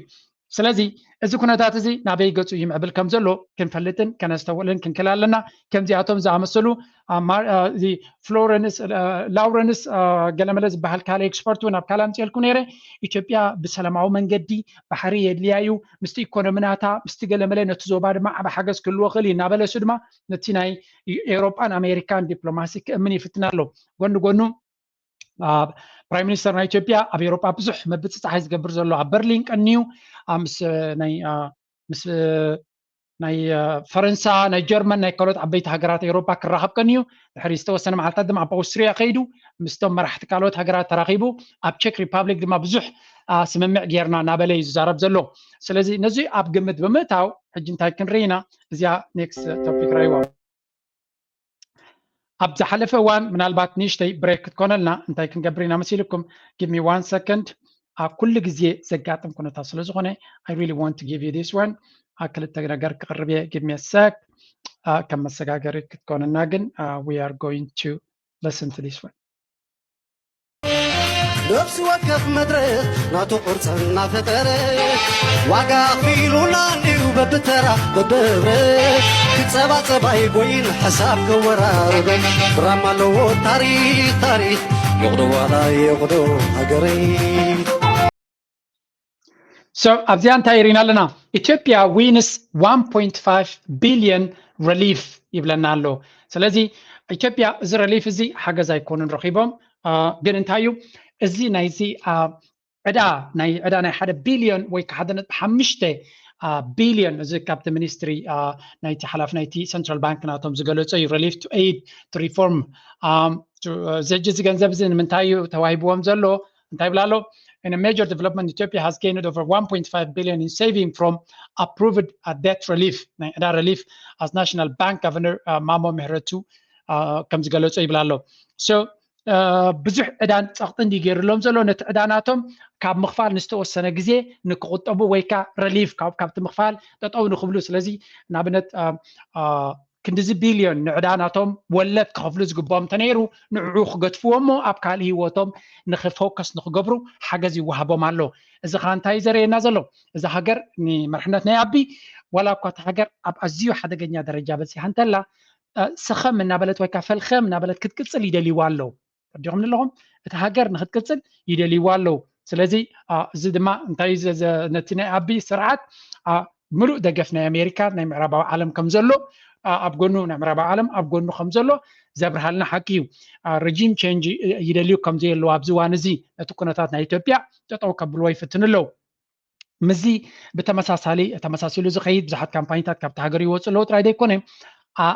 ስለዚ እዚ ኩነታት እዚ ናበይ ገፁ ይምዕብል ከም ዘሎ ክንፈልጥን ከነስተውዕልን ክንክእል ኣለና። ከምዚኣቶም ዝኣመሰሉ ፍሎረንስ ላውረንስ ገለመለ ዝበሃል ካልእ ኤክስፐርት እውን ኣብ ካልእ ኣምፅኤልኩም ነይረ። ኢትዮጵያ ብሰላማዊ መንገዲ ባሕሪ የድልያ እዩ፣ ምስቲ ኢኮኖሚ ናታ ምስቲ ገለመለ ነቲ ዞባ ድማ ዓብ ሓገዝ ክህልዎ ክእል እዩ እናበለ እሱ ድማ ነቲ ናይ ኤውሮጳን ኣሜሪካን ዲፕሎማሲ ክእምን ይፍትን ኣሎ። ጎኒ ጎኑ ፕራይም ሚኒስተር ናይ ኢትዮጵያ ኣብ ኤውሮጳ ብዙሕ ምብፅፃሕ ዝገብር ዘሎ ኣብ በርሊን ቀንዩ ምስ ናይ ምስ ናይ ፈረንሳ ናይ ጀርመን ናይ ካልኦት ዓበይቲ ሃገራት ኤውሮጳ ክራኸብ ቀንዩ ድሕሪ ዝተወሰነ መዓልታት ድማ ኣብ ኣውስትሪያ ከይዱ ምስቶም መራሕቲ ካልኦት ሃገራት ተራኺቡ ኣብ ቼክ ሪፓብሊክ ድማ ብዙሕ ስምምዕ ጌርና እናበለ እዩ ዝዛረብ ዘሎ። ስለዚ ነዚ ኣብ ግምት ብምእታው ሕጂ እንታይ ክንርኢ ኢና? እዚኣ ኔክስት ቶፒክ ራይዋ። ኣብ ዝሓለፈ እዋን ምናልባት ንእሽተይ ብሬክ ክትኮነልና እንታይ ክንገብር ኢና መሲልኩም? Give me one second። ኣብ ኩሉ ግዜ ዘጋጥም ኩነታት ስለ ዝኾነ I really want to give you this one። ክልተ ነገር ክቕርብ እየ። Give me a sec። ከም መሰጋገሪ ክትኮነና ግን we are going to listen to this one። ነፍሲ ወከፍ መድረኽ ናቱ ቅርጽ እናፈጠረ ዋጋ ኣኽፊሉና እንዲዩ በብተራ በብህብረት ክጸባጸብ ኣይጎይን ሓሳብ ከወራርዶ ድራማ ኣለዎ ታሪኽ ታሪኽ ይቕዶ ዋላ ይቕዶ ሃገረይ። So ኣብዚኣ እንታይ ርኢና ኣለና? ኢትዮጵያ wins one point five billion relief ይብለና ኣሎ። ስለዚ ኢትዮጵያ እዚ relief እዚ ሓገዝ ኣይኮኑን ረኺቦም፣ ግን እንታይ እዩ እዚ ናይዚ ዕዳ ናይ ዕዳ ናይ ሓደ ቢልዮን ወይ ከዓ ሓደ ነጥቢ ሓሙሽተ ቢልዮን፣ እዚ ካብቲ ሚኒስትሪ ናይቲ ሓላፊ ናይቲ central bank ናቶም ዝገለጾ እዩ። Relief to aid to reform። እዚ ሕጂ እዚ ገንዘብ እዚ ንምንታይ እዩ ተዋሂብዎም ዘሎ? እንታይ ይብላ ኣሎ? In a major development, Ethiopia has gained over one point five billion in saving from approved debt relief, ናይ ዕዳ relief, as National Bank Governor ማሞ ምህረቱ ከም ዝገለጾ ይብላ ኣሎ። So ብዙሕ ዕዳን ጸቕጥን ድዩ ገይሩሎም ዘሎ? ነቲ ዕዳ ናቶም ካብ ምኽፋል ንዝተወሰነ ግዜ ንክቑጠቡ ወይ ከዓ relief ካብቲ ምኽፋል ጠጠው ንክብሉ። ስለዚ ንኣብነት ክንድዚ ቢልዮን ንዕዳ ናቶም ወለድ ክኸፍሉ ዝግብኦም እንተነይሩ ንዕኡ ክገድፍዎ እሞ ኣብ ካልእ ህይወቶም ንክፎከስ ንክገብሩ ሓገዝ ይወሃቦም ኣሎ። እዚ ከዓ እንታይ እዩ ዘርእየና ዘሎ? እዛ ሃገር ንመርሕነት ናይ ኣቢ ዋላ እኳ እታ ሃገር ኣብ ኣዝዩ ሓደገኛ ደረጃ በፂሓ እንተላ ሰኸም እናበለት ወይ ከዓ ፈልኸም እናበለት ክትቅፅል ይደልይዋ ኣለዉ። ተረዲኹም ኣለኹም? እታ ሃገር ንክትቅፅል ይደልይዋ ኣለዉ። ስለዚ እዚ ድማ እንታይ ነቲ ናይ ኣቢ ስርዓት ምሉእ ደገፍ ናይ ኣሜሪካ ናይ ምዕራባዊ ዓለም ከም ዘሎ ኣብ ጎኑ ናይ ምዕራባዊ ዓለም ኣብ ጎኑ ከም ዘሎ ዘብርሃልና ሓቂ እዩ። Regime change ይደልዩ ከም ዘየለዉ ኣብዚ እዋን እዚ ነቲ ኩነታት ናይ ኢትዮጵያ ጠጠው ከብልዎ ይፍትኑ ኣለዉ። ምስዚ ብተመሳሳሊ ተመሳሲሉ ዝኸይድ ብዙሓት ካምፓኒታት ካብቲ ሃገር ይወፁ ኣለዉ ጥራይ ዘይኮነ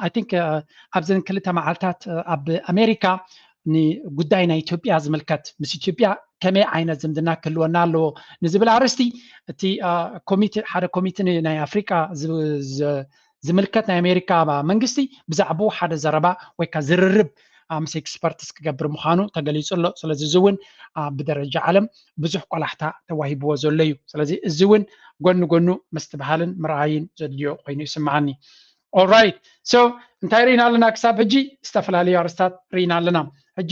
I think ኣብዘን ክልተ መዓልታት ኣብ ኣሜሪካ ንጉዳይ ናይ ኢትዮጵያ ዝምልከት ምስ ኢትዮጵያ ከመይ ዓይነት ዝምድና ክህልወና ኣለዎ ንዝብል ኣርእስቲ እቲ ኮሚቴ ሓደ ኮሚቴ ናይ ኣፍሪቃ ዝምልከት ናይ ኣሜሪካ መንግስቲ ብዛዕባኡ ሓደ ዘረባ ወይ ከዓ ዝርርብ ምስ experts ክገብር ምዃኑ ተገሊፁ ኣሎ። ስለዚ እዚ እውን ብደረጃ ዓለም ብዙሕ ቆላሕታ ተዋሂብዎ ዘሎ እዩ። ስለዚ እዚ እውን ጎኒ ጎኑ ምስትብሃልን ምርኣይን ዘድልዮ ኮይኑ ይስምዓኒ። Alright, so እንታይ ርኢና ኣለና ክሳብ ሕጂ? ዝተፈላለዩ ኣርስታት ርኢና ኣለና። ሕጂ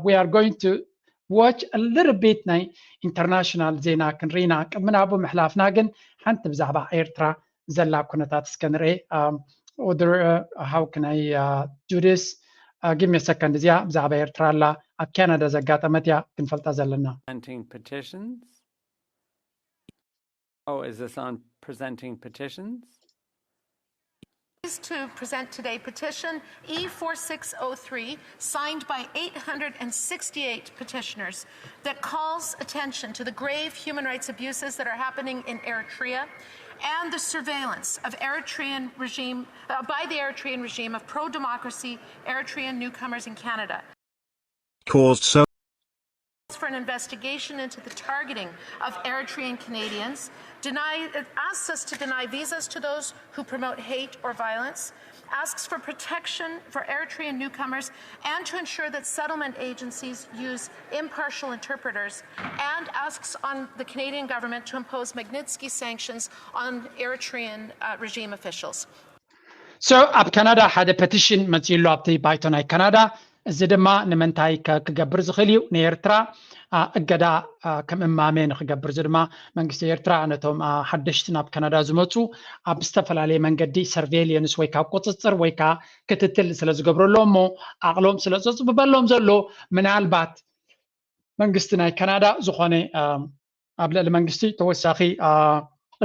we are going to watch a little bit ናይ international ዜና ክንርኢና። ቅድሚ ናብኡ ምሕላፍና ግን ሓንቲ ብዛዕባ ኤርትራ ዘላ ኩነታት እስከ ንርኤ። How can I do this? Give me a second። እዚኣ ብዛዕባ ኤርትራ ኣላ ኣብ ካናዳ ዘጋጠመት እያ ክንፈልጣ ዘለና። Presenting petitions? Oh, is this on presenting petitions? Pleased to present today petition E four six oh three, signed by eight hundred and sixty-eight petitioners, that calls attention to the grave human rights abuses that are happening in Eritrea and the surveillance of Eritrean regime uh, by the Eritrean regime of pro-democracy Eritrean newcomers in Canada. Caused so for an investigation into the targeting of Eritrean Canadians, deny, asks us to deny visas to those who promote hate or violence, asks for protection for Eritrean newcomers, and to ensure that settlement agencies use impartial interpreters, and asks on the Canadian government to impose Magnitsky sanctions on Eritrean uh, regime officials. So ኣብ ካናዳ ሓደ petition መፂኡ ኣሎ ኣብቲ ባይቶ ናይ ካናዳ። እዚ ድማ ንምንታይ ክገብር ዝኽእል እዩ? ንኤርትራ እገዳ ከም እማመ ንክገብር። እዚ ድማ መንግስቲ ኤርትራ ነቶም ሓደሽቲ ናብ ካናዳ ዝመፁ ኣብ ዝተፈላለየ መንገዲ surveillance ወይ ካብ ቁፅፅር ወይ ከዓ ክትትል ስለ ዝገብረሎም እሞ ዓቕሎም ስለ ዘፅብበሎም ዘሎ ምናልባት መንግስቲ ናይ ካናዳ ዝኾነ ኣብ ልዕሊ መንግስቲ ተወሳኺ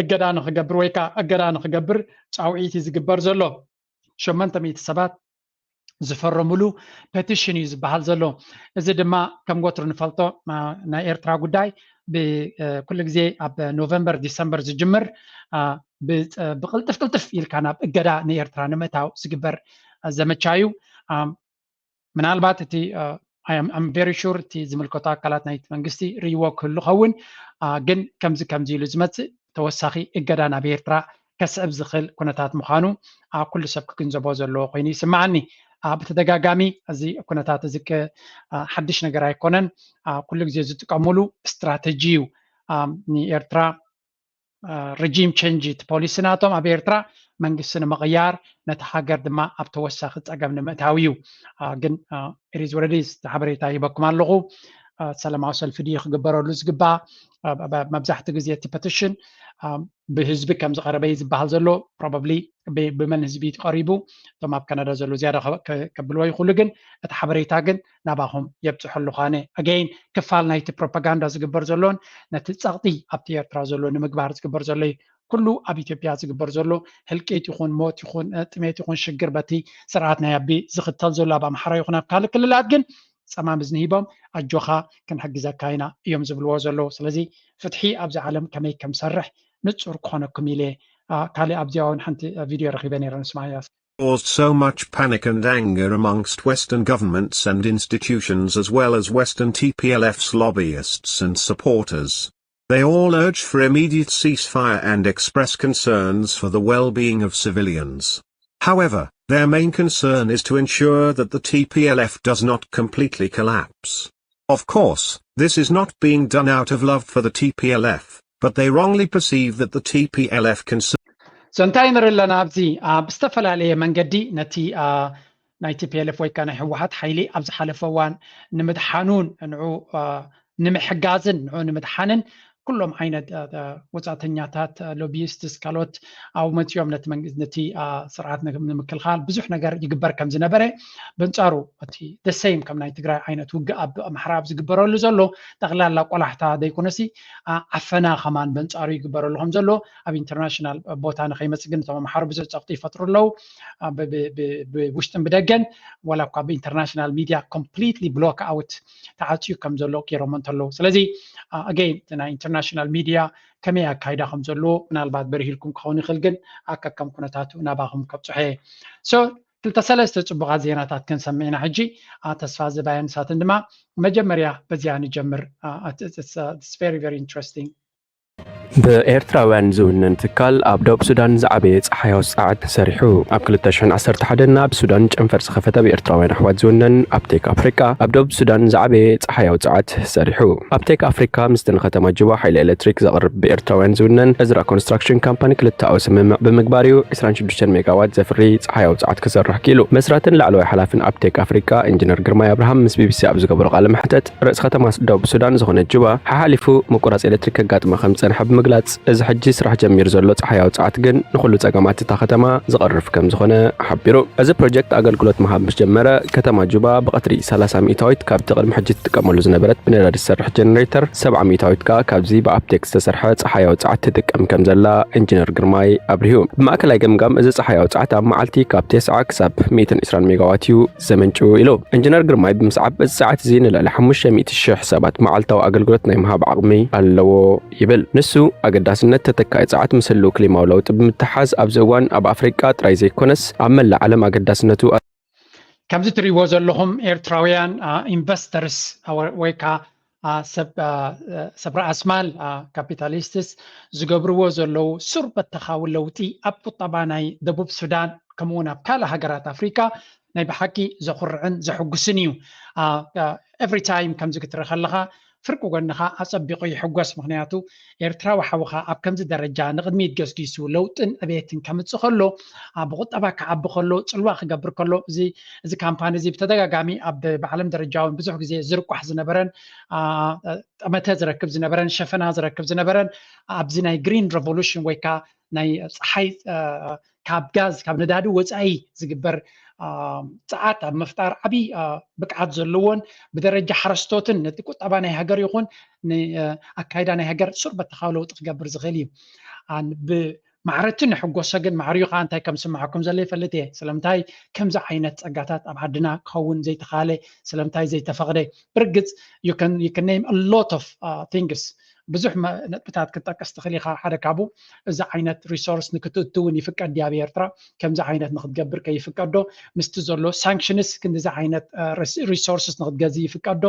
እገዳ ንክገብር ወይ ከዓ እገዳ ንክገብር ፃውዒት እዩ ዝግበር ዘሎ። ሸሞንተ ሚእቲ ሰባት ዝፈረምሉ petition እዩ ዝበሃል ዘሎ። እዚ ድማ ከም ወትሩ ንፈልጦ ናይ ኤርትራ ጉዳይ ብኩሉ ግዜ ኣብ ኖቨምበር ዲሰምበር ዝጅምር ብቅልጥፍ ቅልጥፍ ኢልካ ናብ እገዳ ንኤርትራ ንምእታው ዝግበር ዘመቻ እዩ። ምናልባት እቲ I'm very sure እቲ ዝምልከቶ ኣካላት ናይቲ መንግስቲ ርእይዎ ክህሉ ኸውን፣ ግን ከምዚ ከምዚ ኢሉ ዝመፅእ ተወሳኺ እገዳ ናብ ኤርትራ ከስዕብ ዝኽእል ኩነታት ምዃኑ ኩሉ ሰብ ክግንዘቦ ዘለዎ ኮይኑ ይስምዓኒ። ብተደጋጋሚ እዚ ኩነታት እዚ ሓድሽ ነገር ኣይኮነን። ኩሉ ግዜ ዝጥቀሙሉ ስትራተጂ እዩ። ንኤርትራ regime change እቲ ፖሊሲ ናቶም ኣብ ኤርትራ መንግስቲ ንምቕያር ነቲ ሃገር ድማ ኣብ ተወሳኺ ፀገም ንምእታው እዩ። ግን it is what it is። ሓበሬታ ሂበኩም ኣለኹ። ሰላማዊ ሰልፊ ድዩ ክግበረሉ ዝግባእ? መብዛሕትኡ ግዜ እቲ ፐቲሽን ብህዝቢ ከም ዝቐረበ እዩ ዝበሃል ዘሎ። ፕሮባብሊ ብመን ህዝቢ እዩ ቀሪቡ? እቶም ኣብ ካናዳ ዘሎ ዝያዳ ከብልዎ ይኽእሉ፣ ግን እቲ ሓበሬታ ግን ናባኹም የብፅሑ ኣለኹ ኣነ። ኣገይን ክፋል ናይቲ ፕሮፓጋንዳ ዝግበር ዘሎን ነቲ ፀቕጢ ኣብቲ ኤርትራ ዘሎ ንምግባር ዝግበር ዘሎ ኩሉ ኣብ ኢትዮጵያ ዝግበር ዘሎ ህልቂት ይኹን ሞት ይኹን ጥሜት ይኹን ሽግር በቲ ስርዓት ናይ ኣቢ ዝኽተል ዘሎ ኣብ ኣምሓራ ይኹን ኣብ ካልእ ክልላት ግን ጸማም እዝኒ ሂቦም ኣጆኻ ክንሕግዘካ ኢና እዮም ዝብልዎ ዘለዉ። ስለዚ ፍትሒ ኣብዚ ዓለም ከመይ ከም ዝሰርሕ ንጹር ክኾነኩም ኢለ ካልእ ኣብዚኣ እውን ሓንቲ ቪድዮ ረኺበ ነይረ ንስማያ። Caused so much panic and anger amongst Western governments and institutions as well as Western T P L F's lobbyists and supporters. They all urge for immediate ceasefire and express concerns for the well-being of civilians. However, their main concern is to ensure that the T P L F does not completely collapse. Of course, this is not being done out of love for the T P L F, but they wrongly perceive that the T P L F can so እንታይ ንርኢ ኣለና ኣብዚ? ብዝተፈላለየ መንገዲ ነቲ ናይ ቲ ፒ ኤል ኤፍ ወይ ከዓ ናይ ህወሓት ሓይሊ ኣብ ዝሓለፈ እዋን ንምድሓኑን ንዑ ንምሕጋዝን ንዑ ንምድሓንን ኩሎም ዓይነት ወፃእተኛታት፣ ሎቢይስትስ፣ ካልኦት ኣብኡ መፂኦም ነቲ ስርዓት ንምክልኻል ብዙሕ ነገር ይግበር ከም ዝነበረ፣ በንፃሩ እቲ ደሰይም ከም ናይ ትግራይ ዓይነት ውግእ ኣብ ኣምሓራ ኣብ ዝግበረሉ ዘሎ ጠቕላላ ቆላሕታ ዘይኮነሲ ዓፈና ከማን በንፃሩ ይግበረሉ ከም ዘሎ ኣብ ኢንተርናሽናል ቦታ ንኸይመፅእ ግን እቶም ኣምሓሩ ብዙሕ ፀቕጢ ይፈጥሩ ኣለዉ። ብውሽጥን ብደገን ዋላ እኳ ብኢንተርናሽናል ሚድያ ኮምፕሊትሊ ብሎክ ኣውት ተዓፅዩ ከም ዘሎ ገይሮሞ እንተለዉ። ስለዚ ኣገይን እቲ ናይ ኢንተርናሽናል ሚድያ ከመይ ኣካይዳ ከም ዘለዎ ምናልባት በሪሂልኩም ክኸውን ይኽእል፣ ግን ኣከከም ኩነታቱ ናባኹም ከብፅሖ እየ። ሶ ክልተ ሰለስተ ፅቡቓት ዜናታት ክንሰምዕ ኢና ሕጂ። ተስፋ ዝባየን ንሳትን ድማ መጀመርያ በዚኣ ንጀምር። It's very very interesting. ብኤርትራውያን ዝውነን ትካል ኣብ ደቡብ ሱዳን ዝዓበየ ጸሓያዊ ጸዓት ሰሪሑ። ኣብ ክልተ ሽሕን ዓሰርተ ሓደን ናብ ሱዳን ጨንፈር ዝኸፈተ ብኤርትራውያን ኣሕዋት ዝውነን ኣብቴክ ኣፍሪቃ ኣብ ደቡብ ሱዳን ዝዓበየ ጸሓያዊ ጸዓት ሰሪሑ። ኣብቴክ ኣፍሪካ ምስቲ ንከተማ ጁባ ሓይሊ ኤሌክትሪክ ዘቕርብ ብኤርትራውያን ዝውነን እዝራ ኮንስትራክሽን ካምፓኒ ክልተኣዊ ስምምዕ ብምግባር እዩ ዕስራን ሽዱሽተን ሜጋዋት ዘፍሪ ጸሓያዊ ጸዓት ክሰርሕ ክኢሉ። መስራትን ላዕለዋይ ሓላፍን ኣብቴክ ኣፍሪካ ኢንጂነር ግርማይ ኣብርሃም ምስ ቢቢሲ ኣብ ዝገበሮ ቃለ መሕተት ርእሲ ከተማ ደቡብ ሱዳን ዝኾነት ጁባ ሓሓሊፉ ምቁራጽ ኤሌክትሪክ ከጋጥማ ከም ዝጸንሐ ብምግላጽ፣ እዚ ሕጂ ስራሕ ጀሚሩ ዘሎ ጸሓያዊ ጸዓት ግን ንኹሉ ጸገማት እታ ከተማ ዝቐርፍ ከም ዝኾነ ሓቢሩ። እዚ ፕሮጀክት ኣገልግሎት ምሃብ ምስ ጀመረ፣ ከተማ ጁባ ብቐትሪ ሰላሳ ሚእታዊት ካብቲ ቅድሚ ሕጂ ትጥቀመሉ ዝነበረት ብነዳዲ ዝሰርሕ ጀነሬተር፣ ሰብዓ ሚእታዊት ከኣ ካብዚ ብኣፕቴክ ዝተሰርሐ ጸሓያዊ ጸዓት ትጥቀም ከም ዘላ ኢንጂነር ግርማይ ኣብሪሁ። ብማእከላይ ገምጋም፣ እዚ ጸሓያዊ ጸዓት ኣብ መዓልቲ ካብ ተስዓ ክሳብ ሚእትን ዕስራን ሜጋዋት እዩ ዘመንጭው ኢሉ። ኢንጂነር ግርማይ ብምስዓብ፣ እዚ ጸዓት እዚ ንልዕሊ ሓሙሽተ ሚእቲ ሽሕ ሰባት መዓልታዊ ኣገልግሎት ናይ ምሃብ ዓቕሚ ኣለዎ ይብል። ንሱ፣ ኣገዳስነት ተተካኢ ጸዓት ምስ ህልው ክሊማዊ ለውጢ ብምትሓዝ፣ ኣብዚ እዋን ኣብ ኣፍሪቃ ጥራይ ዘይኮነስ ኣብ መላእ ዓለም ኣገዳስነቱ ከምዚ ትሪእዎ ዘለኹም ኤርትራውያን ኢንቨስተርስ ወይ ከዓ ሰብ ራእስማል ካፒታሊስትስ ዝገብርዎ ዘለዉ ሱር በተኻዊ ለውጢ ኣብ ቁጠባ ናይ ደቡብ ሱዳን ከምኡውን ኣብ ካልእ ሃገራት ኣፍሪካ ናይ ብሓቂ ዘኹርዕን ዘሕጉስን እዩ። ኤቭሪ ታይም ከምዚ ክትርኢ ከለኻ ፍርቂ ጎንኻ ኣጸቢቑ ይሕጎስ። ምኽንያቱ ኤርትራዊ ሓውኻ ኣብ ከምዚ ደረጃ ንቕድሚት ገስጊሱ ለውጥን ዕቤትን ከምጽእ ከሎ፣ ብቑጠባ ክዓቢ ከሎ፣ ጽልዋ ክገብር ከሎ፣ እዚ እዚ ካምፓኒ እዚ ብተደጋጋሚ ኣብ ብዓለም ደረጃ እውን ብዙሕ ግዜ ዝርቋሕ ዝነበረን ጠመተ ዝረክብ ዝነበረን ሸፈና ዝረክብ ዝነበረን ኣብዚ ናይ ግሪን ሬቮሉሽን ወይ ከዓ ናይ ፀሓይ ካብ ጋዝ ካብ ነዳዲ ወፃኢ ዝግበር ፀዓት ኣብ ምፍጣር ዓብይ ብቅዓት ዘለዎን ብደረጃ ሓረስቶትን ነቲ ቁጠባ ናይ ሃገር ይኹን ኣካይዳ ናይ ሃገር ሱር በተኻዊ ለውጢ ክገብር ዝኽእል እዩ። ማዕረቲ ንሕጎሰ ግን ማዕርዩ ከዓ እንታይ ከም ዝስምዓኩም ዘሎ ይፈልጥ እየ። ስለምንታይ ከምዚ ዓይነት ፀጋታት ኣብ ዓድና ክኸውን ዘይተኻለ? ስለምንታይ ዘይተፈቕደ? ብርግፅ you can name a lot of things ብዙሕ ነጥብታት ክትጠቅስ ትኽእል ኢኻ። ሓደ ካብኡ እዚ ዓይነት ሪሶርስ ንክትእትውን ይፍቀድ ድያ ኣብ ኤርትራ? ከምዚ ዓይነት ንክትገብር ከ ይፍቀዶ? ምስቲ ዘሎ ሳንክሽንስ ክንዲዚ ዓይነት ሪሶርስስ ንክትገዝእ ይፍቀዶ?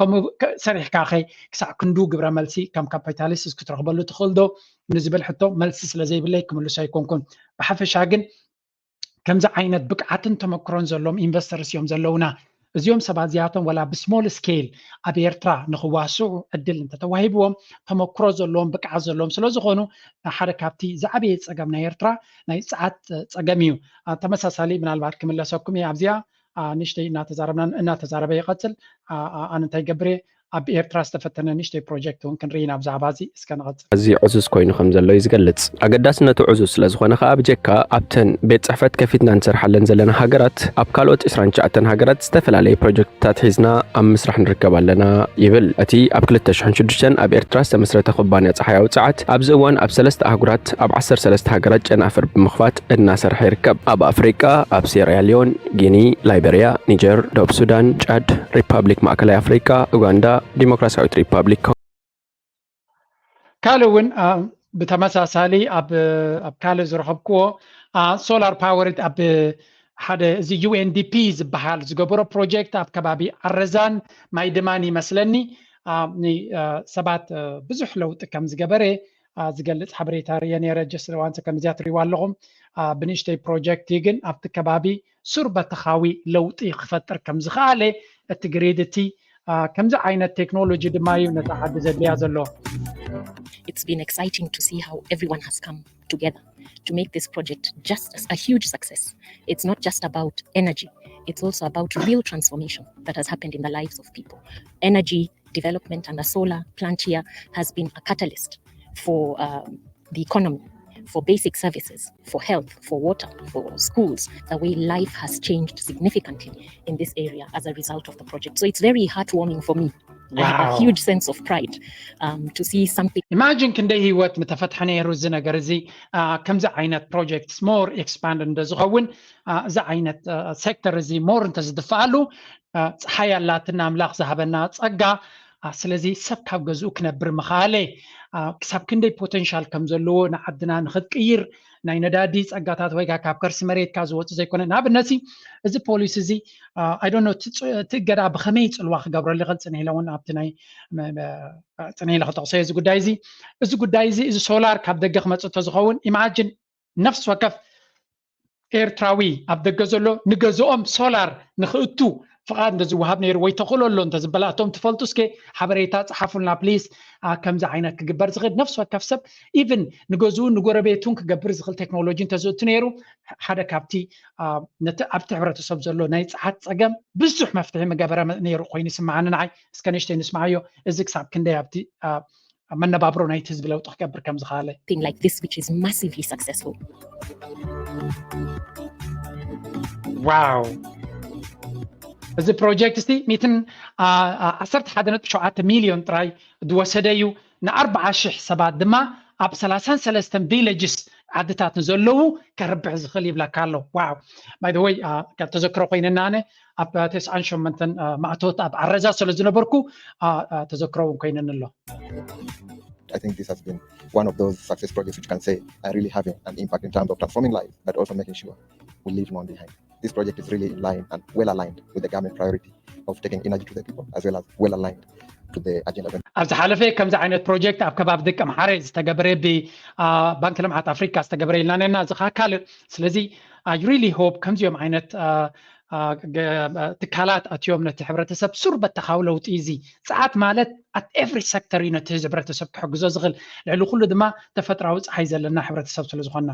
ከምኡ ሰሪሕካ ከ ክሳዕ ክንዱ ግብረ መልሲ ከም ካፒታሊስት ክትረኽበሉ ትኽእል ዶ ንዝብል ሕቶ መልሲ ስለ ዘይብለይ ክምልሶ ኣይኮንኩን። ብሓፈሻ ግን ከምዚ ዓይነት ብቅዓትን ተመክሮን ዘለዎም ኢንቨስተርስ እዮም ዘለውና። እዚኦም ሰባት እዚኣቶም ወላ ብስሞል ስኬል ኣብ ኤርትራ ንክዋስዑ ዕድል እንተተዋሂብዎም ተመክሮ ዘለዎም ብቅዓት ዘለዎም ስለዝኾኑ ሓደ ካብቲ ዝዓበየ ፀገም ናይ ኤርትራ ናይ ፀዓት ፀገም እዩ። ተመሳሳሊ ምናልባት ክምለሰኩም እየ ኣብዚኣ ንእሽተይ እናተዛረብና እናተዛረበ ይቐፅል። ኣነ እንታይ ገብር እየ ኣብ ኤርትራ ዝተፈተነ ንእሽተይ ፕሮጀክት እውን ክንርኢ ኢና ብዛዕባ እዚ። እስከ ንቐጽል። እዚ ዕዙዝ ኮይኑ ከም ዘሎ እዩ ዝገልጽ። ኣገዳስነቱ ዕዙዝ ስለ ዝኾነ ከኣ ብጀካ ኣብተን ቤት ጽሕፈት ከፊትና ንሰርሓለን ዘለና ሃገራት ኣብ ካልኦት ዕስራን ትሽዓተን ሃገራት ዝተፈላለየ ፕሮጀክትታት ሒዝና ኣብ ምስራሕ ንርከብ ኣለና ይብል። እቲ ኣብ ክልተ ሽሕን ሽዱሽተን ኣብ ኤርትራ ዝተመስረተ ኩባንያ ጸሓያዊ ጸዓት ኣብዚ እዋን ኣብ ሰለስተ ኣህጉራት ኣብ ዓሰርተ ሰለስተ ሃገራት ጨናፍር ብምኽፋት እናሰርሐ ይርከብ። ኣብ ኣፍሪቃ ኣብ ሴራሊዮን፣ ጊኒ፣ ላይበርያ፣ ኒጀር፣ ደቡብ ሱዳን፣ ጫድ፣ ሪፓብሊክ ማእከላይ ኣፍሪቃ፣ ኡጋንዳ፣ ዲሞክራሲያዊት ሪፓብሊክ ካልእ እውን ብተመሳሳሊ ኣብ ካልእ ዝረኸብክዎ ሶላር ፓወር ኣብ ሓደ እዚ ዩ ኤን ዲ ፒ ዝበሃል ዝገበሮ ፕሮጀክት ኣብ ከባቢ ኣረዛን ማይ ድማን ይመስለኒ ሰባት ብዙሕ ለውጢ ከም ዝገበረ ዝገልፅ ሓበሬታ ርየ ነረ ጀስዋንሰ ከምዚያ ትሪዋ ኣለኹም ብንእሽተይ ፕሮጀክት ግን ኣብቲ ከባቢ ሱር በተኻዊ ለውጢ ክፈጥር ከም ዝኸኣለ እቲ ግሪድ እቲ ከምዚ ዓይነት ቴክኖሎጂ ድማ እዩ ነታ ዓዲ ዘድልያ ዘሎ። It's been exciting to see how everyone has come together to make this project just a huge success. It's not just about energy, it's also about real transformation that has happened in the lives of people. Energy development and a solar plant here has been a catalyst for um, the economy, for basic services, for health, for water, for schools, the way life has changed significantly in this area as a result of the project. So it's very heartwarming for me. I have a huge sense of pride um, to see something. Imagine ክንደይ ህይወት ምተፈትሐ ነይሩ እዚ ነገር እዚ ከምዚ ዓይነት ፕሮጀክት ሞር ኤክስፓንድ እንደዝኸውን እዚ ዓይነት ሴክተር እዚ ሞር እንተዝድፍኣሉ ፀሓይ ኣላትና ኣምላኽ ዝሃበና ፀጋ ስለዚ ሰብ ካብ ገዝኡ ክነብር ምኻለ ክሳብ ክንደይ ፖቴንሻል ከም ዘለዎ ንዓድና ንክትቅይር ናይ ነዳዲ ፀጋታት ወይ ካብ ከርሲ መሬትካ ዝወፁ ዘይኮነ ንኣብነት እዚ ፖሊሲ እዚ ኣይዶኖ እቲ እገዳ ብከመይ ፅልዋ ክገብረሉ ይኽእል ፅንህ ኢለ እውን ኣብቲ ናይ ፅንህ ኢለ ክጠቕሶ እዚ ጉዳይ እዚ እዚ ጉዳይ እዚ እዚ ሶላር ካብ ደገ ክመፅእ ተዝኸውን ኢማጅን ነፍሲ ወከፍ ኤርትራዊ ኣብ ደገ ዘሎ ንገዝኦም ሶላር ንክእቱ ፍቓድ እንተዝወሃብ ነይሩ ወይ ተኽእሎ ኣሎ እንተዝበላ እቶም ትፈልጡ እስከ ሓበሬታ ፀሓፉልና ፕሊስ ከምዚ ዓይነት ክግበር ዝኽእል ነፍሲ ወከፍ ሰብ ኢቭን ንገዝኡ ንጎረቤቱን ክገብር ዝኽእል ቴክኖሎጂ እንተዝእቱ ነይሩ ሓደ ካብቲ ነቲ ኣብቲ ሕብረተሰብ ዘሎ ናይ ፀዓት ፀገም ብዙሕ መፍትሒ ምገበረ ነይሩ ኮይኑ ይስምዓኒ ንዓይ እስከ ንእሽተይ ንስምዓዮ እዚ ክሳብ ክንደይ ኣብቲ መነባብሮ ናይቲ ህዝቢ ለውጢ ክገብር ከም ዝኸኣለ thing like this which is massively successful ዋው እዚ ፕሮጀክት እስቲ ሚትን ዓሰርተ ሓደ ነጥቢ ሸውዓተ ሚልዮን ጥራይ ዝወሰደ እዩ ንኣርባዓ ሽሕ ሰባት ድማ ኣብ ሰላሳን ሰለስተን ቪሌጅስ ዓድታት ንዘለዉ ከርብሕ ዝኽእል ይብለካ ኣሎ ዋው ባይ ወይ ተዘክሮ ኮይነና ኣነ ኣብ ተስዓን ሸመንተን ማእቶት ኣብ ዓረዛ ስለ ዝነበርኩ ተዘክሮ እውን ኮይነኒ ኣሎ I think this has been one of those success projects which can say are really having an impact in terms of transforming lives, but also making sure we leave none behind. This project is really in line and well aligned with the government priority of taking energy to the people, as well as well aligned to the agenda. ኣብ ዝሓለፈ ከምዚ ዓይነት ፕሮጀክት ኣብ ከባቢ ደቂ ኣምሓረ ዝተገበረ ብባንክ ልምዓት ኣፍሪካ ዝተገበረ ኢልና ነና እዚ ከዓ ካልእ ስለዚ I really hope ከምዚኦም ዓይነት ትካላት ኣትዮም ነቲ ሕብረተሰብ ሱር በተኻዊ ለውጢ እዚ ፀዓት ማለት ኣብ ኤቭሪ ሴክተር እዩ ነቲ ህዝቢ ሕብረተሰብ ክሕግዞ ዝኽእል ልዕሊ ኩሉ ድማ ተፈጥራዊ ፀሓይ ዘለና ሕብረተሰብ ስለ ዝኾንና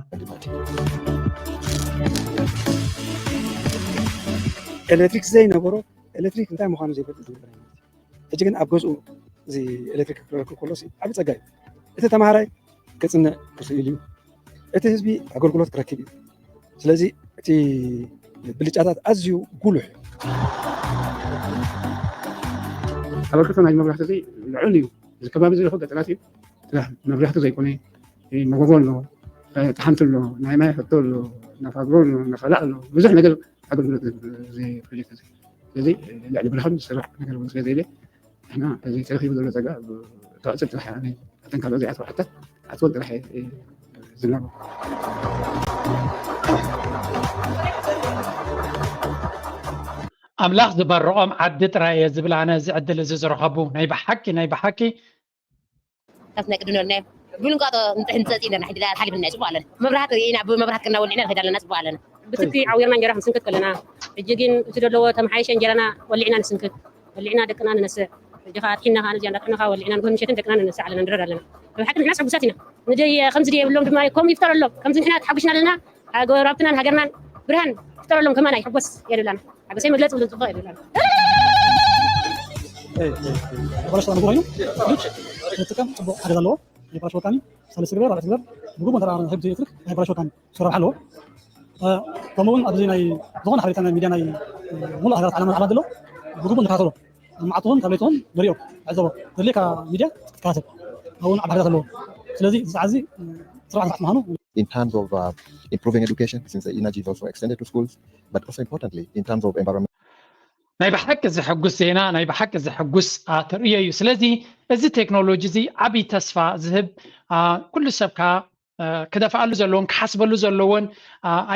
ኤሌክትሪክ ዘይነበሮ ኤሌክትሪክ እንታይ ምዃኑ ዘይፈልጥ ዝነበረ ሕጂ ግን ኣብ ገዝኡ እዚ ኤሌክትሪክ ክረክብ ከሎ ዓብ ፀጋ እዩ እቲ ተምሃራይ ክፅንዕ ክኽእል እዩ እቲ ህዝቢ ኣገልግሎት ክረክብ እዩ ስለዚ እቲ ብልጫታት ኣዝዩ ጉሉሕ ኣበርክቶ ናይ መብራህቲ ልዑል እዩ እዚ ከባቢ ዝረኽብ ገጠራት እዩ መብራህቲ ዘይኮነ መጎጎ ኣሎ ጥሓንቲ ኣሎ ናይ ማይ ሕቶ ኣሎ ናፋግሮ ኣሎ ናፈላእ ኣሎ ብዙሕ ነገር ኣገልግሎት እዚ ፕሮጀክት እዚ ስለዚ ልዕሊ ብርሃን ዝስራሕ ነገር እውን ስለ ዘይለ ንሕና እዚ ተረኪቡ ዘሎ ፀጋ ተዕፅል ጥራሕ ኣተን ካልኦ ዘይኣተወ ሓታት ኣትወል ጥራሕ ዝናቡ ኣምላኽ ዝበረቖም ዓዲ ጥራይ እየ ዝብል ኣነ እዚ ዕድል እዚ ዝረኸቡ ናይ ብሓቂ ናይ ብሓቂ ካብ ናይ ቅድም ነርና ብልንቋጦ ንጥሕንፀፅ ኢለና ሕድላ ሓሊፍና ፅቡቅ ኣለና መብራህት ኢና ብመብራህት ከናወልዕና ንኸዳ ኣለና ፅቡቅ ኣለና ብትኪ ዓዊርና እንጀራ ክንስንክት ከለና ሕጂ ግን እቲ ዘለዎ ተመሓየሸ እንጀራና ወሊዕና ንስንክት ወሊዕና ደቅና ንነስዕ ሕጂ ከዓ ኣትሒና ከዓ ነዚኣ እንዳጥሕና ከዓ ወሊዕና ንጎ ምሸትን ደቅና ንነስዕ ኣለና ንረድ ኣለና ብሓቂ ንሕናስ ሕጉሳት ኢና ንደይ ከምዚ ደየብሎም ድማ ከምኡ ይፍጠረሎም ከምዚ ንሕና ተሓጉስና ኣለና ጎረባብትናን ሃገርናን ብርሃን ይፍጠረሎም ከማና ይሕጎስ የብላና ሓጎሰይ መግለፂ ክብል ፅቡቅ የብላና ናይ ፓራሹት ኣመግቦ ኮይኑ ልጅ ክትጥቀም ፅቡቅ ሓገዝ ኣለዎ። ናይ ፓራሹት ወጣኒ ሳልስ ግበር ራብዕ ግበር ብግቡ እንተ ህብ ዘይትርክ ናይ ፓራሹት ወጣኒ ሰራሕ ኣለዎ። ከምኡ እውን ኣብዚ ናይ ዝኾነ ሓበሬታ ናይ ሚድያ ናይ ሙሉእ ሃገራት ዓለምን ዓለም ዘሎ ብግቡ እንተካተሎ ኣብ መዓጥኹም ታብሌትኹም ንሪኦ ዕዘቦ ዘድልየካ ሚድያ ክትከታተል ኣብኡ እውን ዓብ ሓገዛት ኣለዎ። ስለዚ እዚ ሰዓት እዚ ስራሕ ስራሕ ምዃኑ In terms of uh, improving education, since the energy is also extended to schools, but also importantly, in terms of environment. ናይ ብሓቂ ዘሐጉስ ዜና፣ ናይ ብሓቂ ዘሐጉስ ትርእዮ እዩ። ስለዚ እዚ ቴክኖሎጂ እዚ ዓብይ ተስፋ ዝህብ ኩሉ ሰብ ከዓ ክደፍኣሉ ዘለዎን ክሓስበሉ ዘለዎን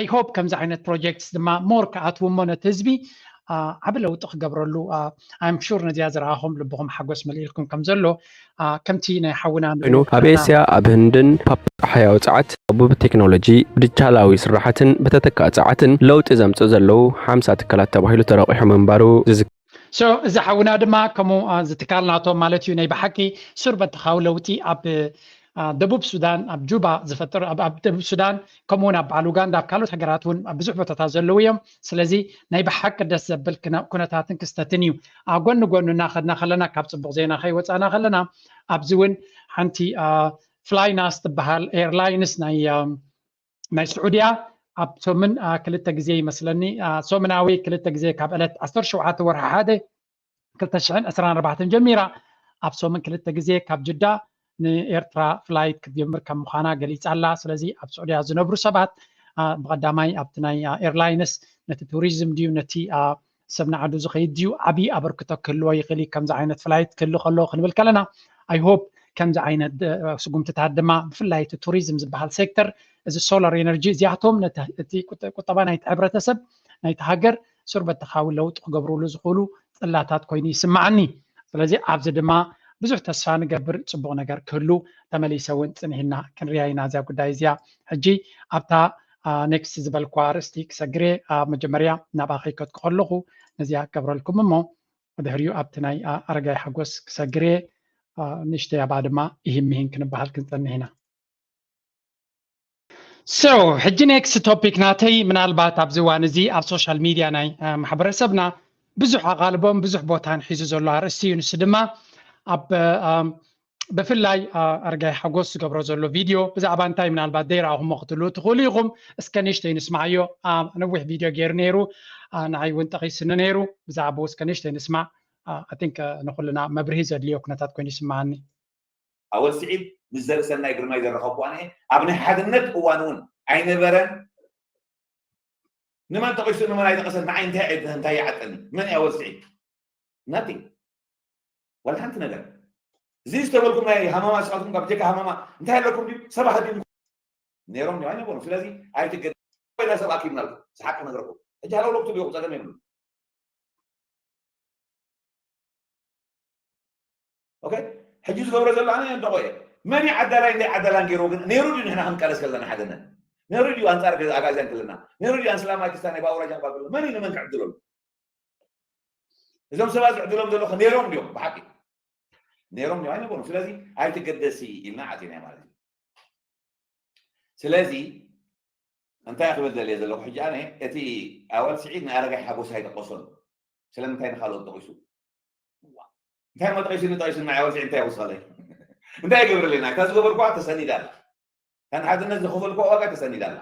I hope ከምዚ ዓይነት projects ድማ more ክኣትዉ እሞ ነቲ ህዝቢ ዓቢ ለውጢ ክገብረሉ I'm sure ነዚኣ ዝረኣኹም ልብኹም ሓጎስ መሊእልኩም ከም ዘሎ ከምቲ ናይ ሓውና ኮይኑ ኣብ ኤስያ ኣብ ህንድን ፓፕ ጸሓያዊ ጸዓት ደቡብ ቴክኖሎጂ ብዲጂታላዊ ስራሓትን ብተተካእ ጸዓትን ለውጢ ዘምጽእ ዘለዉ ሓምሳ ትካላት ተባሂሉ ተረቂሑ ምንባሩ ዝዝከር። So እዚ ሓውና ድማ ከምኡ እዚ ትካል ናቶም ማለት እዩ ናይ ብሓቂ ሱር በተኻዊ ለውጢ ኣብ ደቡብ ሱዳን ኣብ ጁባ ዝፈጥር ኣብ ደቡብ ሱዳን ከምኡውን ኣብ በዓል ኡጋንዳ ኣብ ካልኦት ሃገራት እውን ኣብ ብዙሕ ቦታታት ዘለዉ እዮም። ስለዚ ናይ ብሓቂ ደስ ዘብል ኩነታትን ክስተትን እዩ። ኣብ ጎኒ ጎኑ እናኸድና ከለና ካብ ፅቡቅ ዜና ከይወፃና ከለና ኣብዚ እውን ሓንቲ ፍላይናስ ትበሃል ኤርላይንስ ናይ ናይ ስዑድያ ኣብ ሶምን ክልተ ግዜ ይመስለኒ ሶምናዊ ክልተ ግዜ ካብ ዕለት ዓሰርተ ሸውዓተ ወርሒ ሓደ ክልተ ሽሕን ዕስራን ኣርባዕተን ጀሚራ ኣብ ሶምን ክልተ ግዜ ካብ ጅዳ ንኤርትራ ፍላይት ክትጀምር ከም ምዃና ገሊጻ ኣላ። ስለዚ ኣብ ስዑድያ ዝነብሩ ሰባት ብቐዳማይ ኣብቲ ናይ ኤርላይንስ ነቲ ቱሪዝም ድዩ ነቲ ሰብ ንዓዱ ዝኸይድ ድዩ ዓብዪ ኣበርክቶ ክህልዎ ይኽእል እዩ። ከምዚ ዓይነት ፍላይት ክህሉ ከሎ ክንብል ከለና I hope ከምዚ ዓይነት ስጉምትታት ድማ ብፍላይ እቲ ቱሪዝም ዝበሃል ሴክተር እዚ ሶላር ኤነርጂ እዚኣቶም እቲ ቁጠባ ናይቲ ሕብረተሰብ ናይቲ ሃገር ሱር በተኻዊ ለውጢ ክገብርሉ ዝኽእሉ ጽላታት ኮይኑ ይስምዓኒ። ስለዚ ኣብዚ ድማ ብዙሕ ተስፋ ንገብር ጽቡቕ ነገር ክህሉ ተመሊሰ እውን ጽኒሕና ክንሪያ ኢና እዚኣ ጉዳይ እዚኣ። ሕጂ ኣብታ ኔክስት ዝበልኳ ኣርእስቲ ክሰግር እየ። መጀመርያ ናብኣ ከይከድኩ ከለኹ ነዚኣ ክገብረልኩም እሞ ድሕሪኡ ኣብቲ ናይ ኣረጋይ ሓጎስ ክሰግር እየ። ንእሽተይ ኣብኣ ድማ ኢሂን ምሂን ክንበሃል ክንጸንሕ ኢና። So ሕጂ ኔክስት ቶፒክ ናተይ ምናልባት ኣብዚ እዋን እዚ ኣብ ሶሻል ሚድያ ናይ ማሕበረሰብና ብዙሕ ኣቓልቦን ብዙሕ ቦታን ሒዙ ዘሎ ኣርእስቲ እዩ። ንሱ ድማ ኣብ ብፍላይ ኣረጋይ ሓጎስ ዝገብሮ ዘሎ ቪድዮ ብዛዕባ እንታይ ምናልባት ዘይረኣኹሞ ክትህልዉ ትኽእሉ ኢኹም። እስከ ንእሽተይ ንስማዓዮ። ነዊሕ ቪድዮ ገይሩ ነይሩ፣ ንዓይ እውን ጠቒስኒ ነይሩ። ብዛዕባኡ እስከ ንእሽተይ ንስማዕ። I think ንኹልና መብርሂ ዘድልዮ ኩነታት ኮይኑ ይስምዓኒ። ኣወል ስዒድ ምስ ዘርእሰናይ ግርማይ ዘረኸብኩ ኣነ ኣብ ናይ ሓድነት እዋን እውን ኣይነበረን። ንመን ጠቒሱ ንመን ኣይጠቐሰን ንዓይ እንታይ እንታይ ይዓጠኒ? መን እዩ ኣወል ስዒድ? Nothing። ዋላ ሓንቲ ነገር። እዚ ዝተበልኩም ናይ ሃመማ ንስኻትኩም ካብ ጀካ ሃመማ እንታይ ኣለኩም ድዩ? ሰባት ድዩ ነይሮም ድዩ ኣይነበሩን። ስለዚ ኣይትገደ ወይላ ሰብ ኣኪብናልኩም ዝሓቂ ነግረኩም። ሕጂ ሃለውለው ክትብሉ ኢኹም ጸገም የብሉን። ኦኬ ሕጂ ዝገብሮ ዘሎ ኣነ እንተቆየ መን እዩ ዓዳላይ እንደ ዓዳላን ገይርዎ ግን ነይሩ ድዩ ንሕና ክንቃለስ ከለና ሓደነት ነይሩ ድዩ ኣንጻር ኣጋዚያን ከለና ነይሩ ድዩ ኣንስላማይ ክስታን ናይ ባውራጃ ክባል ከሎ መን እዩ ንመን ክዕድሎም እዞም ሰባት ዝዕድሎም ዘሎ ነይሮም ድዮም ብሓቂ ነይሮም ድዮም ኣይነበሩም ስለዚ ኣይትገደሲ ኢልና ዓፂና ማለት እዩ ስለዚ እንታይ ክብል ደልየ ዘለኹ ሕጂ ኣነ እቲ ኣወል ስዒድ ንኣረጋይ ሓጎስ ኣይጠቀሶን ስለምንታይ ንካልኦት ጠቂሱ እንታይ መጠቂሱ ንጠቂሱ ንዓይ ኣወል ስዒድ እንታይ ወስኸለይ እንታይ ይገብረለይ ናይ እታ ዝገበርኳ ተሰኒዳ ኣላ እታ ንሓድነት ዝኸፈልኳ ዋጋ ተሰኒዳ ኣላ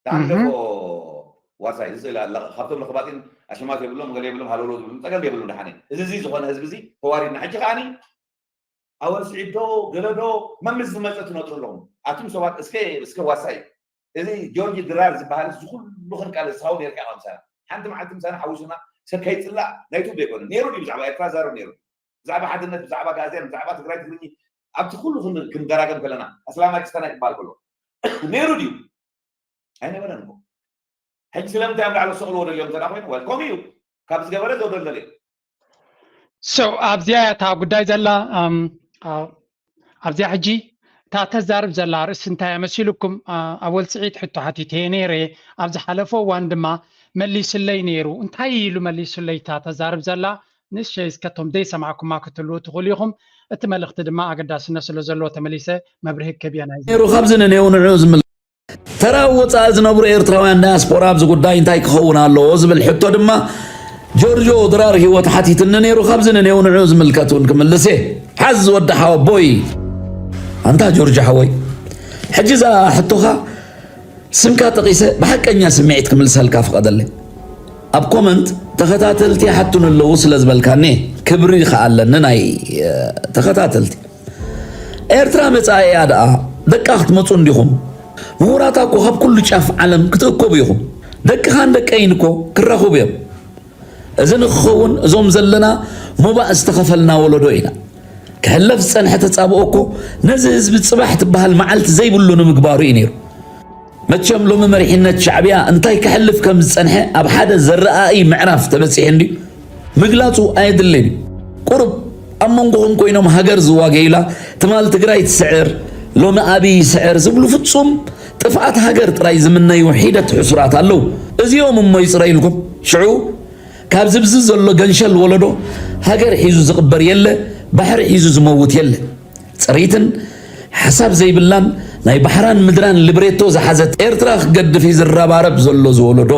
ተዓንደፎ ዋርሳይ ዝስእል ኣላ ካብቶም ለኽባጢን ኣሸማት የብሎም ገለ የብሎም ሃለውለው ዝብሉ ፀገም የብሉ ደሓነ እዚ እዚ ዝኾነ ህዝቢ እዚ ተዋሪድና ሕጂ ከዓኒ ኣወል ስዒድ ዶ ገለ ዶ መምስ ዝመፀ ትነጥሩ ኣለኹም ኣቱም ሰባት እስከ እስከ ዋሳይ እዚ ጆርጅ ድራር ዝበሃል እዚ ኩሉ ክንቃለስ ሳው ነርካ ኢኻ ምሳና ሓንቲ መዓልቲ ምሳና ሓዊሱና ሰብ ከይፅላእ ናይ ቱብ ዘይኮነ ነይሩ ድዩ ብዛዕባ ኤርትራ ዛረብ ነይሩ ብዛዕባ ሓድነት ብዛዕባ ጋዜን ብዛዕባ ትግራይ ትግርኝ ኣብቲ ኩሉ ክንደራገም ከለና ኣስላማይ ክስታናይ ክበሃል ከሎ ነይሩ ድዩ ኣይነበረን እኮ ሕጂ ስለምንታይ ኣብ ላዕሊ ዝሰቕልዎ ደልዮም እንተ ኮይኑ ወልኮም እዩ ካብ ዝገበረ ዘውደልደል እዩ so ኣብዚኣ እታ ጉዳይ ዘላ ኣብዚኣ ሕጂ እታ ተዛርብ ዘላ ርእሲ እንታይ መሲልኩም ኣወል ስዒድ ሕቶ ሓቲተ ነይረ ኣብ ዝሓለፈ እዋን ድማ መሊስለይ ነይሩ እንታይ ኢሉ መሊሱለይ እታ ተዛርብ ዘላ ንእሽተይ እስከቶም ዘይሰማዕኩማ ክትህልዉ ትኽእሉ ኢኹም እቲ መልእኽቲ ድማ ኣገዳስነት ስለ ዘለዎ ተመሊሰ መብርሂ ክህብ እየ ናይ ነይሩ ካብዚ ንኔው ንዑ ዝምል ተራ ወፃኢ ዝነብሩ ኤርትራውያን ዳያስፖራ ኣብዚ ጉዳይ እንታይ ክኸውን ኣለዎ ዝብል ሕቶ ድማ ጆርጆ ድራር ህይወት ሓቲትኒ ነይሩ፣ ካብዚ ንኔው ንዑ ዝምልከት እውን ክምልስ እየ። ሓዝ ወዲ ሓወቦይ። ኣንታ ጆርጆ ሓወይ፣ ሕጂ እዛ ሕቶኻ ስምካ ጠቒሰ ብሓቀኛ ስምዒት ክምልሰልካ ፍቐደለይ። ኣብ ኮመንት ተኸታተልቲ ሓቱን ኣለዉ ስለ ዝበልካኒ ክብሪ ከኣለኒ ናይ ተኸታተልቲ። ኤርትራ መጻኢያ ደኣ ደቃ ክትመጹ እንዲኹም። ምሁራታ እኮ ካብ ኩሉ ጫፍ ዓለም ክትእከቡ ኢኹም። ደቅኻን ደቀይን እኮ ክራኹቡ እዮም። እዚ ንክኸውን እዞም ዘለና ሞባእ ዝተኸፈልና ወለዶ ኢና። ክሕለፍ ዝጸንሐ ተጻብኦ እኮ ነዚ ህዝቢ ጽባሕ ትበሃል መዓልቲ ዘይብሉ ንምግባሩ እዩ ነይሩ። መቸም ሎሚ መሪሕነት ሻዕብያ እንታይ ክሕልፍ ከም ዝጸንሐ ኣብ ሓደ ዘረኣኢ ምዕራፍ ተበጺሑ እንድዩ። ምግላጹ ኣየድልን እዩ። ቁሩብ ኣብ መንጎኹም ኮይኖም ሃገር ዝዋገዩላ ትማል ትግራይ ትስዕር ሎሚ ኣብይ ይስዕር ዝብሉ ፍጹም ጥፍኣት ሃገር ጥራይ ዝምነዩ ሒደት ሕሱራት ኣለዉ። እዚኦም እሞ ይጽረዩልኩም። ሽዑ ካብ ዝብዚ ዘሎ ገንሸል ወለዶ ሃገር ሒዙ ዝቕበር የለ፣ ባሕሪ ሒዙ ዝመውት የለ። ጽሪትን ሓሳብ ዘይብላን ናይ ባሕራን ምድራን ልብሬቶ ዝሓዘት ኤርትራ ክገድፍ እዩ ዝረባረብ ዘሎ ዝወለዶ።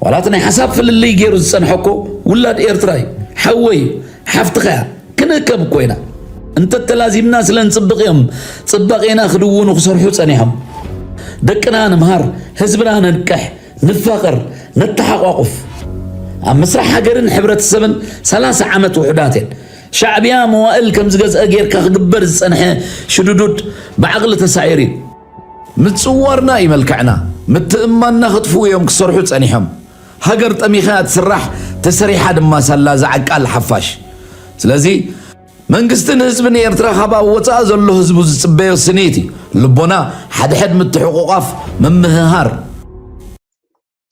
ዋላ እቲ ናይ ሓሳብ ፍልልይ ገይሩ ዝጸንሐ እኮ ውላድ ኤርትራ እዩ። ሓወይ ሓፍትኻ እያ። ክንእከብ እኮ ኢና። እንተተላዚምና ስለ ንጽብቕ እዮም ጽባቄና ክድውኑ ክሰርሑ ጸኒሖም። ደቅና ንምሃር፣ ህዝብና ነንቅሕ፣ ንፋቐር፣ ነተሓቋቑፍ። ኣብ ምስራሕ ሃገርን ሕብረተሰብን ሰላሳ ዓመት ውሑዳት እየን። ሻዕብያ መዋእል ከም ዝገዝአ ጌርካ ክግበር ዝጸንሐ ሽዱዱድ ብዓቕሊ ተሳዒሩ እዩ። ምጽዋርና እዩ መልክዕና። ምትእምማንና ክጥፍኡ እዮም ክሰርሑ ጸኒሖም። ሃገር ጠሚኻ እያ ትስራሕ፣ ተሰሪሓ ድማ ሳላ ዝዓቃል ሓፋሽ። ስለዚ መንግስቲ ንህዝቢ ንኤርትራ ካብ ኣብ ወጻኢ ዘሎ ህዝቡ ዝጽበዮ ስኒት እዩ። ልቦና፣ ሓድሕድ ምትሕቑቓፍ፣ ምምህሃር።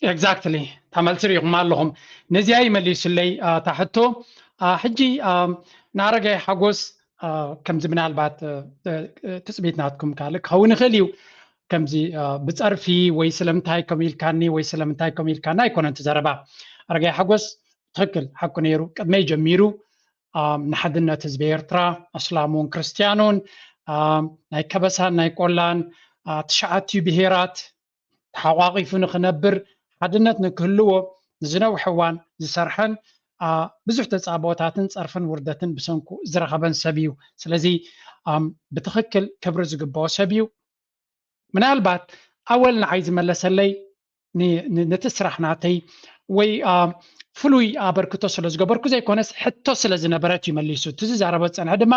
ኤግዛክትሊ፣ ተመልሲ ርኢኹም ኣለኹም። ነዚኣ ይመሊሱለይ፣ አ፣ እታ ሕቶ። አ፣ ሕጂ፣ አ፣ ንኣረጋይ ሓጎስ፣ አ፣ ከምዚ ምናልባት፣ አ፣ አ፣ ትጽቢት ናትኩም ካልእ ክኸውን ይኽእል እዩ። ከምዚ፣ አ፣ ብጸርፊ ወይ ስለምንታይ ከምኡ ኢልካኒ ወይ ስለምንታይ ከምኡ ኢልካኒ ኣይኮነን እቲ ዘረባ። ኣረጋይ ሓጎስ ትኽክል፣ ሓቁ ነይሩ። ቅድመይ ጀሚሩ፣ አ፣ ንሓድነት ህዝቢ ኤርትራ፣ ኣስላሙን ክርስትያኑን፣ አ፣ ናይ ከበሳን ናይ ቆላን፣ አ፣ ትሽዓቲኡ ብሄራት፣ ተሓቋቒፉ ንኽነብር፣ ሓድነት ንክህልዎ ንዝነውሐ እዋን ዝሰርሐን፣ አ፣ ብዙሕ ተጻብኦታትን ጸርፍን ውርደትን ብሰንኩ ዝረኸበን ሰብ እዩ። ስለዚ፣ ኣም፣ ብትኽክል ክብሪ ዝግብኦ ሰብ እዩ። ምናልባት ኣወል ንዓይ ዝመለሰለይ ን-፣ ን-፣ ነቲ ስራሕ ናተይ ወይ፣ አ፣ ፍሉይ ኣበርክቶ ስለ ዝገበርኩ ዘይኮነስ፣ ሕቶ ስለ ዝነበረት እዩ መሊሱ። እቲ ዝዛረቦ ዝጸንሐ ድማ፣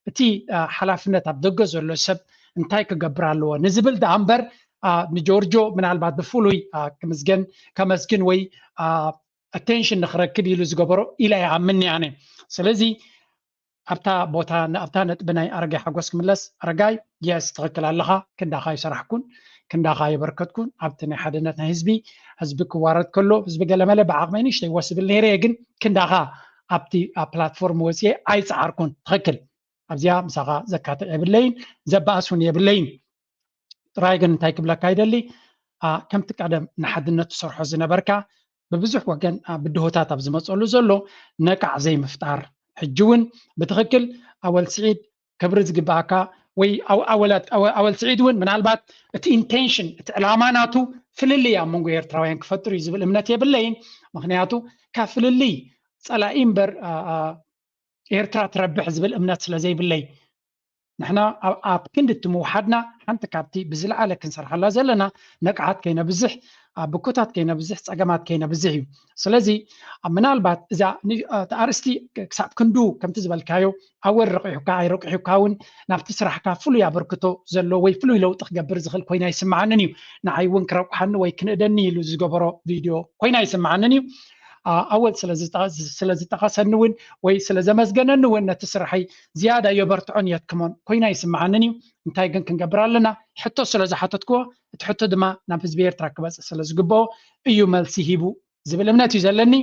እቲ፣ አ፣ ሓላፍነት ኣብ ደገ ዘሎ ሰብ እንታይ ክገብር ኣለዎ ንዝብል ደኣ እምበር፣ አ፣ ንጆርጆ ምናልባት ብፍሉይ፣ አ፣ ክምስገን፣ ከመስግን ወይ፣ አ፣ ኣቴንሽን ንኽረክብ ኢሉ ዝገበሮ ኢለ ይኣምን እየ ኣነ። ስለዚ ኣብታ ቦታ፣ ኣብታ ነጥቢ ናይ ኣረጋይ ሓጎስ ክምለስ፣ ኣረጋይ፣ የስ፣ ትኽክል ኣለኻ። ክንዳኻ ኣይሰራሕኩን፣ ክንዳኻ ኣየበርከትኩን ኣብቲ ናይ ሓድነት ናይ ህዝቢ። ህዝቢ ክዋረድ ከሎ፣ ህዝቢ ገለመለ ብዓቕመይ ንእሽተይ ወስ እብል ነይረ እየ፣ ግን ክንዳኻ ኣብቲ፣ ኣብ ፕላትፎርም ወፅየ ኣይፀዓርኩን። ትኽክል። ኣብዚኣ ምሳኻ ዘካትዕ የብለይን፣ ዘባእስ እውን የብለይን። ጥራይ ግን እንታይ ክብለካ ይደሊ፣ አ፣ ከምቲ ቀደም ንሓድነት ትሰርሖ ዝነበርካ፣ ብብዙሕ ወገን፣ አ፣ ብድሆታት ኣብ ዝመፀሉ ዘሎ ነቃዕ ዘይምፍጣር። ሕጂ እውን ብትኽክል ኣወል ስዒድ ክብሪ ዝግበኣካ ወይ ኣው-፣ ኣወላት-፣ ኣወ-፣ ኣወል ስዒድ እውን ምናልባት እቲ ኢንቴንሽን፣ እቲ ዕላማ ናቱ ፍልልይ ኣብ መንጎ ኤርትራውያን ክፈጥር እዩ ዝብል እምነት የብለይን። ምኽንያቱ ካብ ፍልልይ ጸላኢ እምበር፣ አ፣ አ፣ ኤርትራ ትረብሕ ዝብል እምነት ስለ ዘይብለይ፣ ንሕና ኣብ፣ ኣብ ክንዲ እቲ ምውሓድና ሓንቲ ካብቲ ብዝለዓለ ክንሰርሓላ ዘለና ንቕሓት ከይነብዝሕ፣ አ፣ ብኮታት ከይነብዝሕ፣ ጸገማት ከይነብዝሕ እዩ። ስለዚ ኣብ ምናልባት እዛ ን-፣ አ፣ እቲ ኣርእስቲ ክ-፣ ክሳብ ክንዱ ከምቲ ዝበልካዮ ኣወል ረቂሑካ ኣይረቂሑካ እውን ናብቲ ስራሕካ ፍሉይ ኣበርክቶ ዘሎ ወይ ፍሉይ ለውጢ ክገብር ዝኽእል ኮይና ይስምዓንን እዩ። ንዓይ እውን ክረቁሓኒ ወይ ክንእደኒ ኢሉ ዝገበሮ ቪድዮ ኮይና ይስምዓንን እዩ። አ፣ ኣወል ስለ ዝጠ-፣ ስለ ዝጠቐሰኒ እውን ወይ ስለ ዘመስገነኒ እውን ነቲ ስራሐይ ዝያዳ የበርትዖን የትክሞን ኮይና ይስምዓንን እዩ። እንታይ ግን ክንገብር ኣለና? ሕቶ ስለ ዝሓተትክዎ፣ እቲ ሕቶ ድማ ናብ ህዝቢ ኤርትራ ክበጽሕ ስለ ዝግብኦ እዩ መልሲ ሂቡ ዝብል እምነት እዩ ዘለኒ።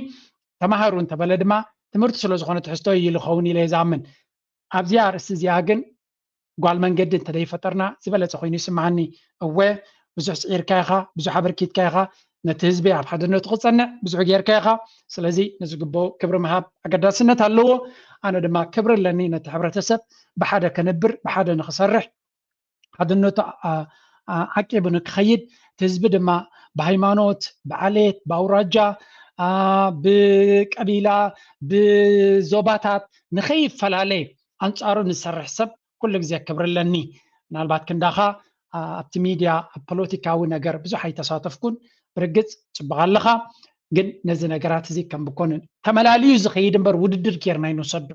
ተማሃሩ እንተበለ ድማ ትምህርቲ ስለ ዝኾነ ትሕዝቶ እዩ ዝኸውን ኢለ እየ ዝኣምን። ኣብዚኣ ኣርእስቲ እዚኣ ግን ጓል መንገዲ እንተደይፈጠርና ዝበለጸ ኮይኑ ይስምዓኒ። እወ፣ ብዙሕ ስዒርካ ኢኻ፣ ብዙሕ ኣበርኪትካ ኢኻ፣ ነቲ ህዝቢ ኣብ ሓድነቱ ክጸንዕ ብዙሕ ጌርካ ኢኻ። ስለዚ ንዝግብኦ ክብሪ ምሃብ ኣገዳስነት ኣለዎ። ኣነ ድማ ክብሪ ኣለኒ ነቲ ሕብረተሰብ ብሓደ ከንብር፣ ብሓደ ንኽሰርሕ፣ ሓድነቱ ዓ-፣ ዓ-፣ ዓቂቡ ንክኸይድ፣ እቲ ህዝቢ ድማ ብሃይማኖት፣ ብዓሌት፣ ብኣውራጃ፣ ብቀቢላ፣ ብዞባታት ንኸይፈላለ ኣንጻሩ ንሰርሕ ሰብ ኩሉ ግዜ ክብሪ ኣለኒ። ምናልባት ክንዳኻ ኣብቲ ሚድያ ኣብ ፖለቲካዊ ነገር ብዙሕ ኣይተሳተፍኩን። ብርግጽ ጽቡቕ ኣለኻ፣ ግን ነዚ ነገራት እዚ ከም ብኮንን ተመላልዩ ዝኸይድ እምበር ውድድር ጌርና ይንወሰዶ።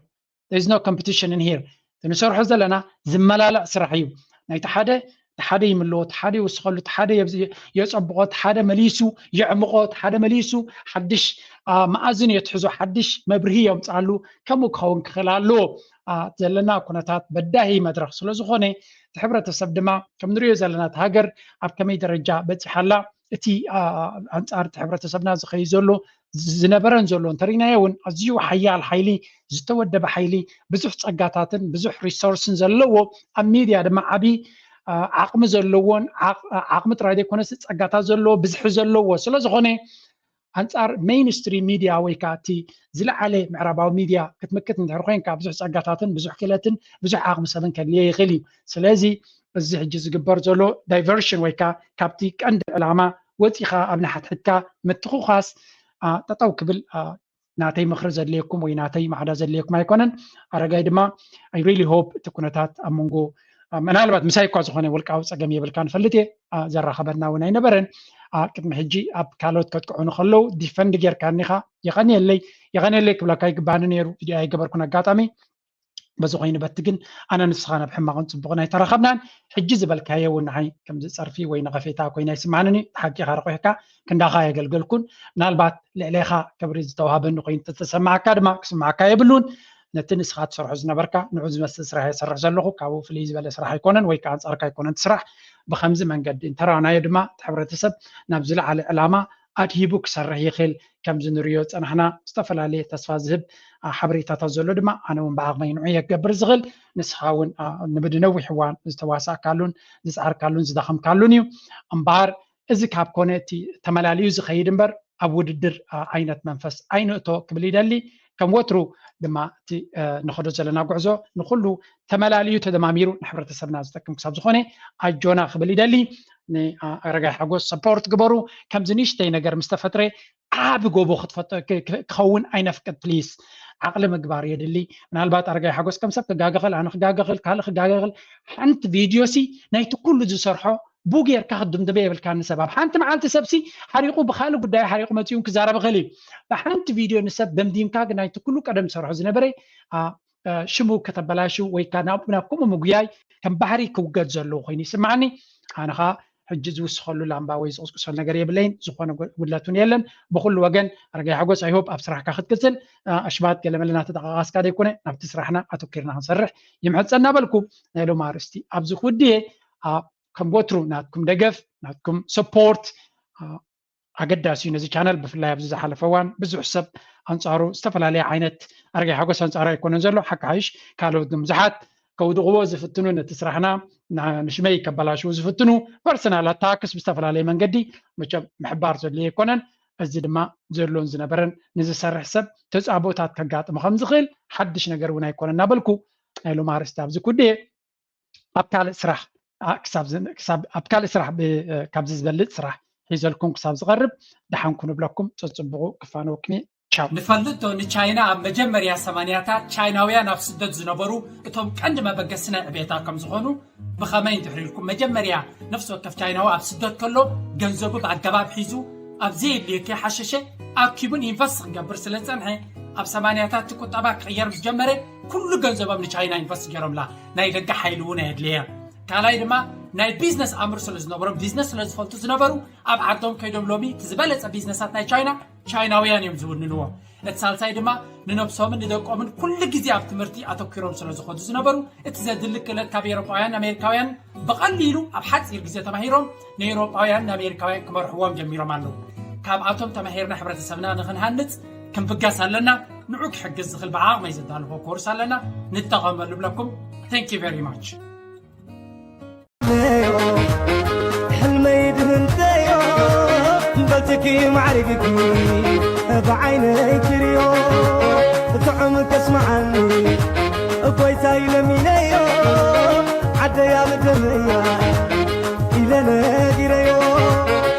There is no competition in here። ንሰርሖ ዘለና ዝመላለእ ስራሕ እዩ። ናይቲ ሓደ ሓደ ይምልዎ፣ ሓደ ይውስኸሉ፣ ሓደ የብዝ- የጸብቆ፣ ሓደ መሊሱ የዕምቆ፣ ሓደ መሊሱ ሓድሽ መኣዝን የትሕዞ፣ ሓድሽ መብርሂ የምፅኣሉ። ከምኡ ክኸውን ክኽእል ኣለዎ። ዘለና ኩነታት በዳሂ መድረኽ ስለዝኾነ እቲ ሕብረተሰብ ድማ ከም ንሪኦ ዘለና እቲ ሃገር ኣብ ከመይ ደረጃ በፂሓላ፣ እቲ ኣንፃር እቲ ሕብረተሰብና ዝኸይ ዘሎ ዝነበረን ዘሎ እንተሪናዮ እውን ኣዝዩ ሓያል ሓይሊ፣ ዝተወደበ ሓይሊ፣ ብዙሕ ፀጋታትን ብዙሕ ሪሶርስን ዘለዎ፣ ኣብ ሚድያ ድማ ዓብዪ ዓቕሚ ዘለዎን ዓቕሚ ጥራይ ዘይኮነስ ፀጋታት ዘለዎ ብዝሒ ዘለዎ ስለዝኾነ ኣንፃር ሜይንስትሪም ሚድያ ወይ ከዓ እቲ ዝለዓለ ምዕራባዊ ሚድያ ክትምክት እንድሕር ኮይንካ ብዙሕ ፀጋታትን ብዙሕ ክእለትን ብዙሕ ዓቕሚ ሰብን ከድልየ ይኽእል እዩ። ስለዚ እዚ ሕጂ ዝግበር ዘሎ ዳይቨርሽን ወይ ከዓ ካብቲ ቀንዲ ዕላማ ወፂኻ ኣብ ንሓትሕትካ ምትኹኻስ ጠጠው ክብል ናተይ ምኽሪ ዘድልየኩም ወይ ናተይ ማዕዳ ዘድልየኩም ኣይኮነን። ኣረጋይ ድማ I really hope እቲ ኩነታት ኣብ መንጎ ምናልባት ምሳይ እኳ ዝኾነ ውልቃዊ ፀገም የብልካ ንፈልጥ እየ። ዘራኸበና እውን ኣይነበረን። ቅድሚ ሕጂ ኣብ ካልኦት ከጥቅዑ ንከለዉ ዲፈንድ ጌርካኒ ኢኻ። የቐንየለይ የቐንየለይ ክብለካ ይግባኒ ነይሩ። ቪድዮ ኣይገበርኩን ኣጋጣሚ። በዚ ኮይኑ በቲ ግን ኣነ ንስኻ ናብ ሕማቕን ፅቡቕን ኣይተራኸብናን። ሕጂ ዝበልካዮ እውን ንዓይ ከምዚ ፀርፊ ወይ ነቐፌታ ኮይኑ ኣይስምዓንን እዩ። ሓቂኻ ረቑሕካ ክንዳኻ ኣየገልገልኩን። ምናልባት ልዕሌኻ ክብሪ ዝተዋህበኒ ኮይኑ ተተሰማዓካ ድማ ክስማዓካ የብሉን። ነቲ ንስኻ ትሰርሖ ዝነበርካ ንዑ ዝመስል ስራሕ እየ ዝሰርሕ ዘለኹ። ካብኡ ፍልይ ዝበለ ስራሕ ኣይኮነን ወይ ከዓ ኣንፃርካ ኣይኮነን እቲ ስራሕ። ብከምዚ መንገዲ እንተራናዮ ድማ እቲ ሕብረተሰብ ናብ ዝለዓለ ዕላማ ኣድሂቡ ክሰርሕ ይኽእል። ከምዚ ንሪኦ ዝፀናሕና ዝተፈላለየ ተስፋ ዝህብ ሓበሬታታት ዘሎ ድማ ኣነ እውን ብዓቕመይ ንዑ እየ ክገብር ዝኽእል። ንስኻ እውን ንብድነዊሕ እዋን ዝተዋሳእካሉን ዝፀዓርካሉን ዝደኸምካሉን እዩ። እምበኣር እዚ ካብ ኮነ እቲ ተመላልዩ ዝኸይድ እምበር ኣብ ውድድር ዓይነት መንፈስ ኣይንእቶ ክብል ይደሊ። ከም ወትሩ ድማ እቲ ንኸዶ ዘለና ጉዕዞ ንኩሉ ተመላልዩ ተደማሚሩ ንሕብረተሰብና ዝጠቅም ክሳብ ዝኾነ ኣጆና ክብል ይደሊ። ንኣረጋይ ሓጎስ ሰፖርት ግበሩ። ከምዚ ንእሽተይ ነገር ምስ ተፈጥረ ዓቢ ጎቦ ክትፈጥ- ክ- ክ- ክኸውን ኣይነፍቅድ ፕሊስ። ዓቕሊ ምግባር የድሊ። ምናልባት ኣረጋይ ሓጎስ ከም ሰብ ክጋገ ኽእል፣ ኣነ ክጋገ ኽእል፣ ካልእ ክጋገ ኽእል። ሓንቲ ቪድዮ ሲ ናይቲ ኩሉ ዝሰርሖ ቡ ጌርካ ክትድምድመ የብልካን። ንሰብ ኣብ ሓንቲ መዓልቲ ሰብ ሲ ሓሪቑ ብኻልእ ጉዳይ ሓሪቑ መፂኡ ክዛረብ ኽእል እዩ። ብሓንቲ ቪድዮ ንሰብ ደምዲምካ ግን ናይቲ ኩሉ ቀደም ዝሰርሖ ዝነበረ ሽሙ ከተበላሽው ወይ ከዓ ናብ ናብ ከምኡ ምጉያይ ከም ባህሪ ክውገድ ዘለዎ ኮይኑ ይስማዓኒ። ኣነ ከዓ ሕጂ ዝውስኸሉ ላምባ ወይ ዝቕስቅሰሉ ነገር የብለይን። ዝኾነ ጉድለት እውን የለን። ብኩሉ ወገን ኣረጋይ ሓጎስ ኣይሆፕ ኣብ ስራሕካ ክትቅፅል ኣሽባት ገለመለ እናተጠቃቀስካ ዘይኮነ ናብቲ ስራሕና ኣተኪርና ክንሰርሕ ይምሕፀና በልኩ። ናይ ሎም ኣርእስቲ ኣብዚ ክውድየ። ከም ወትሩ ናትኩም ደገፍ ናትኩም ሰፖርት ኣገዳሲ እዩ ነዚ ቻነል። ብፍላይ ኣብዚ ዝሓለፈ እዋን ብዙሕ ሰብ ኣንፃሩ ዝተፈላለየ ዓይነት ኣረጋይ ሓጎስ ኣንፃሩ ኣይኮነን ዘሎ። ሓቂ ሓይሽ ካልኦት ግን ብዙሓት ከውድቕዎ ዝፍትኑ ነቲ ስራሕና ንሽመይ ከበላሽው ዝፍትኑ ፐርሰናል ኣታክስ ብዝተፈላለየ መንገዲ መቸም ምሕባር ዘድልዮ ኣይኮነን። እዚ ድማ ዘሎን ዝነበረን ንዝሰርሕ ሰብ ተፃቦታት ከጋጥሞ ከም ዝኽእል ሓድሽ ነገር እውን ኣይኮነን እናበልኩ ናይ ሎም ኣርእስቲ ኣብዚ ኩድየ ኣብ ካልእ ስራሕ ኣብ ካልእ ስራሕ ካብዚ ዝበልፅ ስራሕ ሒዘልኩም ክሳብ ዝቐርብ ደሓንኩ ንብለኩም። ፀፅብቑ ክፋነወኩም እየ። ቻው። ንፈልጥ ዶ ንቻይና ኣብ መጀመርያ ሰማንያታት ቻይናውያን ኣብ ስደት ዝነበሩ እቶም ቀንዲ መበገሲ ናይ ዕቤታ ከም ዝኾኑ? ብኸመይ እንድሕር ኢልኩም መጀመርያ ነፍሲ ወከፍ ቻይናዊ ኣብ ስደት ከሎ ገንዘቡ ብኣገባብ ሒዙ ኣብ ዘየድልዮ ከይሓሸሸ ኣኪቡን ኢንቨስት ክገብር ስለ ዝፀንሐ ኣብ ሰማንያታት እቲ ቁጠባ ክቕየር ምስ ጀመረ ኩሉ ገንዘቦም ንቻይና ኢንቨስት ገይሮምላ። ናይ ደገ ሓይሊ እውን ኣየድልየ። ካልኣይ ድማ ናይ ቢዝነስ ኣምር ስለ ዝነበሮም ቢዝነስ ስለ ዝፈልጡ ዝነበሩ ኣብ ዓዶም ከይዶም ሎሚ እቲ ዝበለፀ ቢዝነሳት ናይ ቻይና ቻይናውያን እዮም ዝውንንዎ። እቲ ሳልሳይ ድማ ንነብሶምን ንደቆምን ኩሉ ግዜ ኣብ ትምህርቲ ኣተኪሮም ስለ ዝኾዱ ዝነበሩ እቲ ዘድሊ ክእለት ካብ ኤሮጳውያን ኣሜሪካውያን ብቐሊሉ ኣብ ሓፂር ግዜ ተማሂሮም ንኤሮጳውያን ንኣሜሪካውያን ክመርሕዎም ጀሚሮም ኣለዉ። ካብኣቶም ተማሂርና ሕብረተሰብና ንኽንሃንፅ ክንብገስ ኣለና። ንዑ ክሕግዝ ዝኽእል ብዓቕመይ ዘዳልዎ ኮርስ ኣለና ንጠቐመሉ ብለኩም። Thank you very much። ሕልመይ ድህንተዮ በትኪ ማዕሪግኪ ብዓይነይ ትርዮ ጥዑም ከስምዓኒ እጎይታይ ለሚነዮ ዓደያ ምድርያ ኢለ ነጊረዮ።